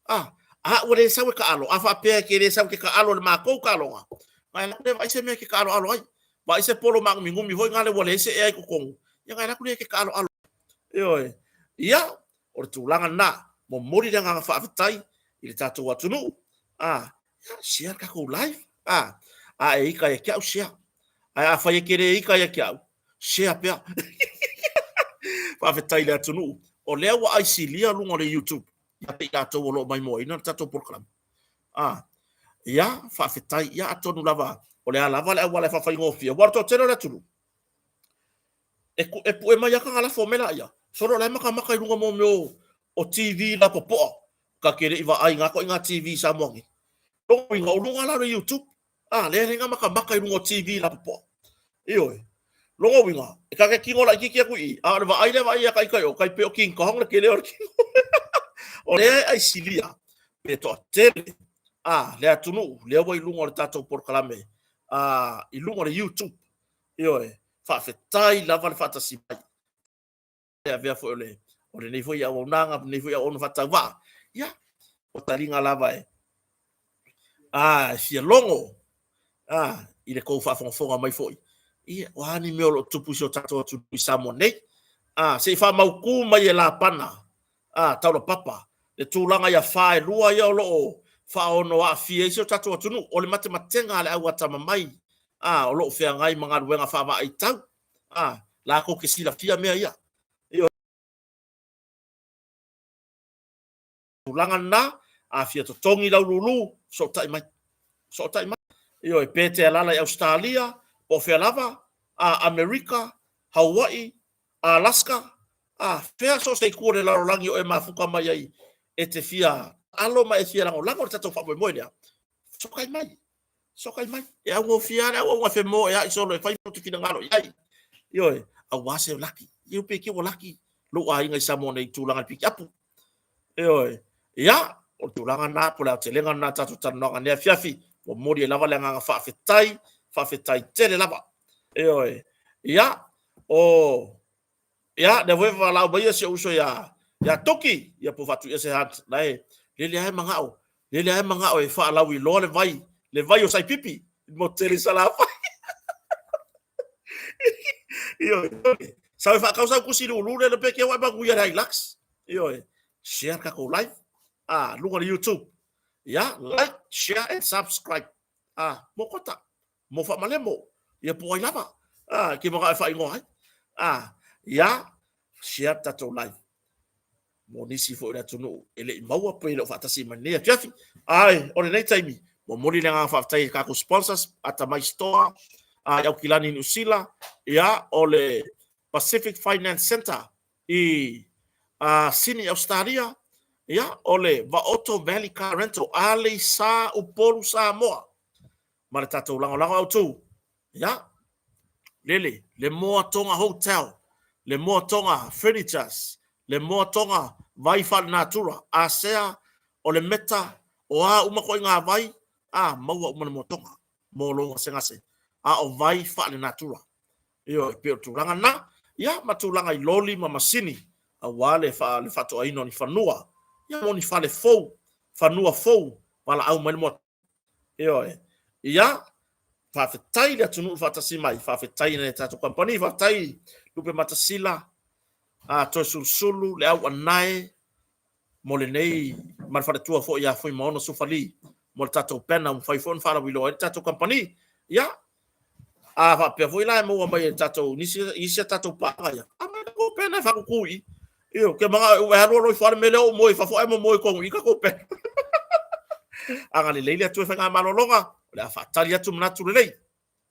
A, a ua le sau e taalo, a faapea e te le sau e te taalo i le matou taaloga, na e alu atu lea e vaai se mea e te taaloalo ai. Vaai se polo maanuminumi foi lena ua leai se ea i totonu, ia ona e alu atu lea e te taaloalo. Ioe. Ia, o le tulaga lena. Momoli le agaga faafetai i le tatou atunuu. A, ia, share le tatou live. A, a e ita ia te au, share. Ae afai e te le ita ia te au, share pea. Faafetai i le atunuu. O lea ua aisilia luga o le YouTube ia te i latou o lo o maimoaina le tatou polokalame. A, ia, faafetai. Ia, atonu lava, o le a lava le auala e faafaigofie, aua o le toatele o le atunuu, e, e pue mai lava tagalafo mai laia, solo o la e matamata i luga mo mea o, o TV lapopoa, ta te le i vaai i na ituaiga TV i Samoa nei. Lona uiga, o luga la o le YouTube, a, lea lea na matamata i luga o TV lapopoa. Ioe. Lona uiga, e ta te tino laitiiti atu i i, a o le vaai lea vaai ia ita i o, tai pei o King Kong le tele o le tino. O lea e aisilia pe toatele a le atunuu lea ua i luga o le tatou polokalame a, i luga o le YouTube. Ioe, faafetai lava le faatasi mai. E avea foi o le o lenei foi auaunaga, lenei foi auauna faatauvaa. Ia, o taliga lava e a e fia logo a i le tou faafogafoga mai foi. Ia, o a ni mea o lo o tupu i si o tatou atunuu i Samoa nei. A, se i faamautu mai e Lapana a, taulapapa, le tulaga i afa e lua ia o lo o faaono aafia ai si o tatou atunuu, o le matematega a le au atamamai, a, o lo o feagai ma galuega faavaaitau, a, latou te silafia mea ia. Ioe. Tulaga lena, a fia totogi lau lulu, fesootai mai. Fesootai mai. Ioe, pe te alaala i Ausetalia, po o fea lava, a, Amerika, Hawaii, Alaska, a, fea so o se itu o le lalolagi o e mafuta mai ai e te fia alo ma e fia lagolago le tatou faamoemoe lea, sokai mai, sokai mai. E augofie lava le auauna e femoeai solo e fai lou te finagalo i ai. Ioe, aua se laki. Ia pe ke ua laki lou aiga i Samoa nei i tulaga i le pikiapu. Ioe, ia, o le tulaga lena, po o le aotelega lena o le tatou talanoaga i lenei afiafi, momoli ai lava le agaga faafetai, faafetai tele lava. Ioe, ia, o, ia, lea foi e valaau mai si ou uso ia, ia Tuki, ia po o Faatuiese Hunt, la e lele lava e manao, lele lava e manao e faalauiloa le vai, le vai o Saipipi, i le motu tele i Salafai. Ioe, sau e faatau sau tusi lulu lea pe ke ua e manuia le Hilux. Ioe, share le tatou live, ah, luga o le YouTube. Ia, like, share and subscribe. Ah, mo kota, mo faamalemo, ia po o ai lava. Ah, ke manao e faaigoa ai. Ah, ia, share le tatou live. Mo nisi foi o le atunuu e le i maua pe le o faatasi mai lenei afiafi. Ae, o lenei taimi, momoli le agaga faafetai i tatou sponsors, Atamai Store, i Aukilani, Niu Sila, ia, o le Pacific Finance Centre i Sydney, Ausetalia, ia, o le Vaoto Valley Car Rental, Aleisa, Upolu, Samoa, ma le tatou lagolago autu, ia, lele, le Moa Tonga Hotel, le Moa Tonga Furnitures, le Moa Tonga Vai Faalenatura, Asea, o le Meta, o a uma ituaiga vai, a, maua uma le Moa Tonga mo lou gasegase, a o vai faalenatura. Ioe, e pei o le tulaga lena, ia, ma tulaga i loli ma masini, aua le le faatoaina o ni fanua, ia, mo ni fale fou, fanua fou, valaau mai le Moa Ioe. Ia, faafetai le atunuu faatasi mai, faafetai i tatou kamupani, faafetai Lupe Matasila, a Toesulusulu, le au anae, mo lenei ma le faletua foi ia Fuimaono Sufali mo le tatou banner ua mafai foi ona faalauiloa ai le tatou kamupani. Ia, a faapea foi la e maua mai e tatou nisi isi a tatou paaga ia, aumai tatou banner e faakuku i i. Io, ke manao e alu alu ifo lava le mea lea o moe i fafo ae momoe i totonu i i tatou banner. Agalelei le Atua i faigamalologa, o le a faatali atu manatu lelei.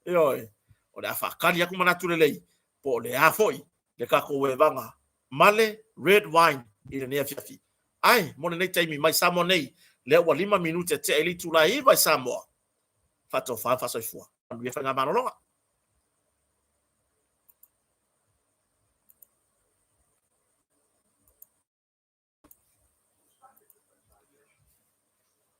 Ioe, o le a faatali atu manatu lelei po o le a foi le tatou evaga ma le red wine i lenei afiafi. Ae mo lenei taimi mai Samoa nei, lea ua 5 minute tea i le itula e 9 i Samoa, faatofa ma faasoifua. Manuia faigamalologa.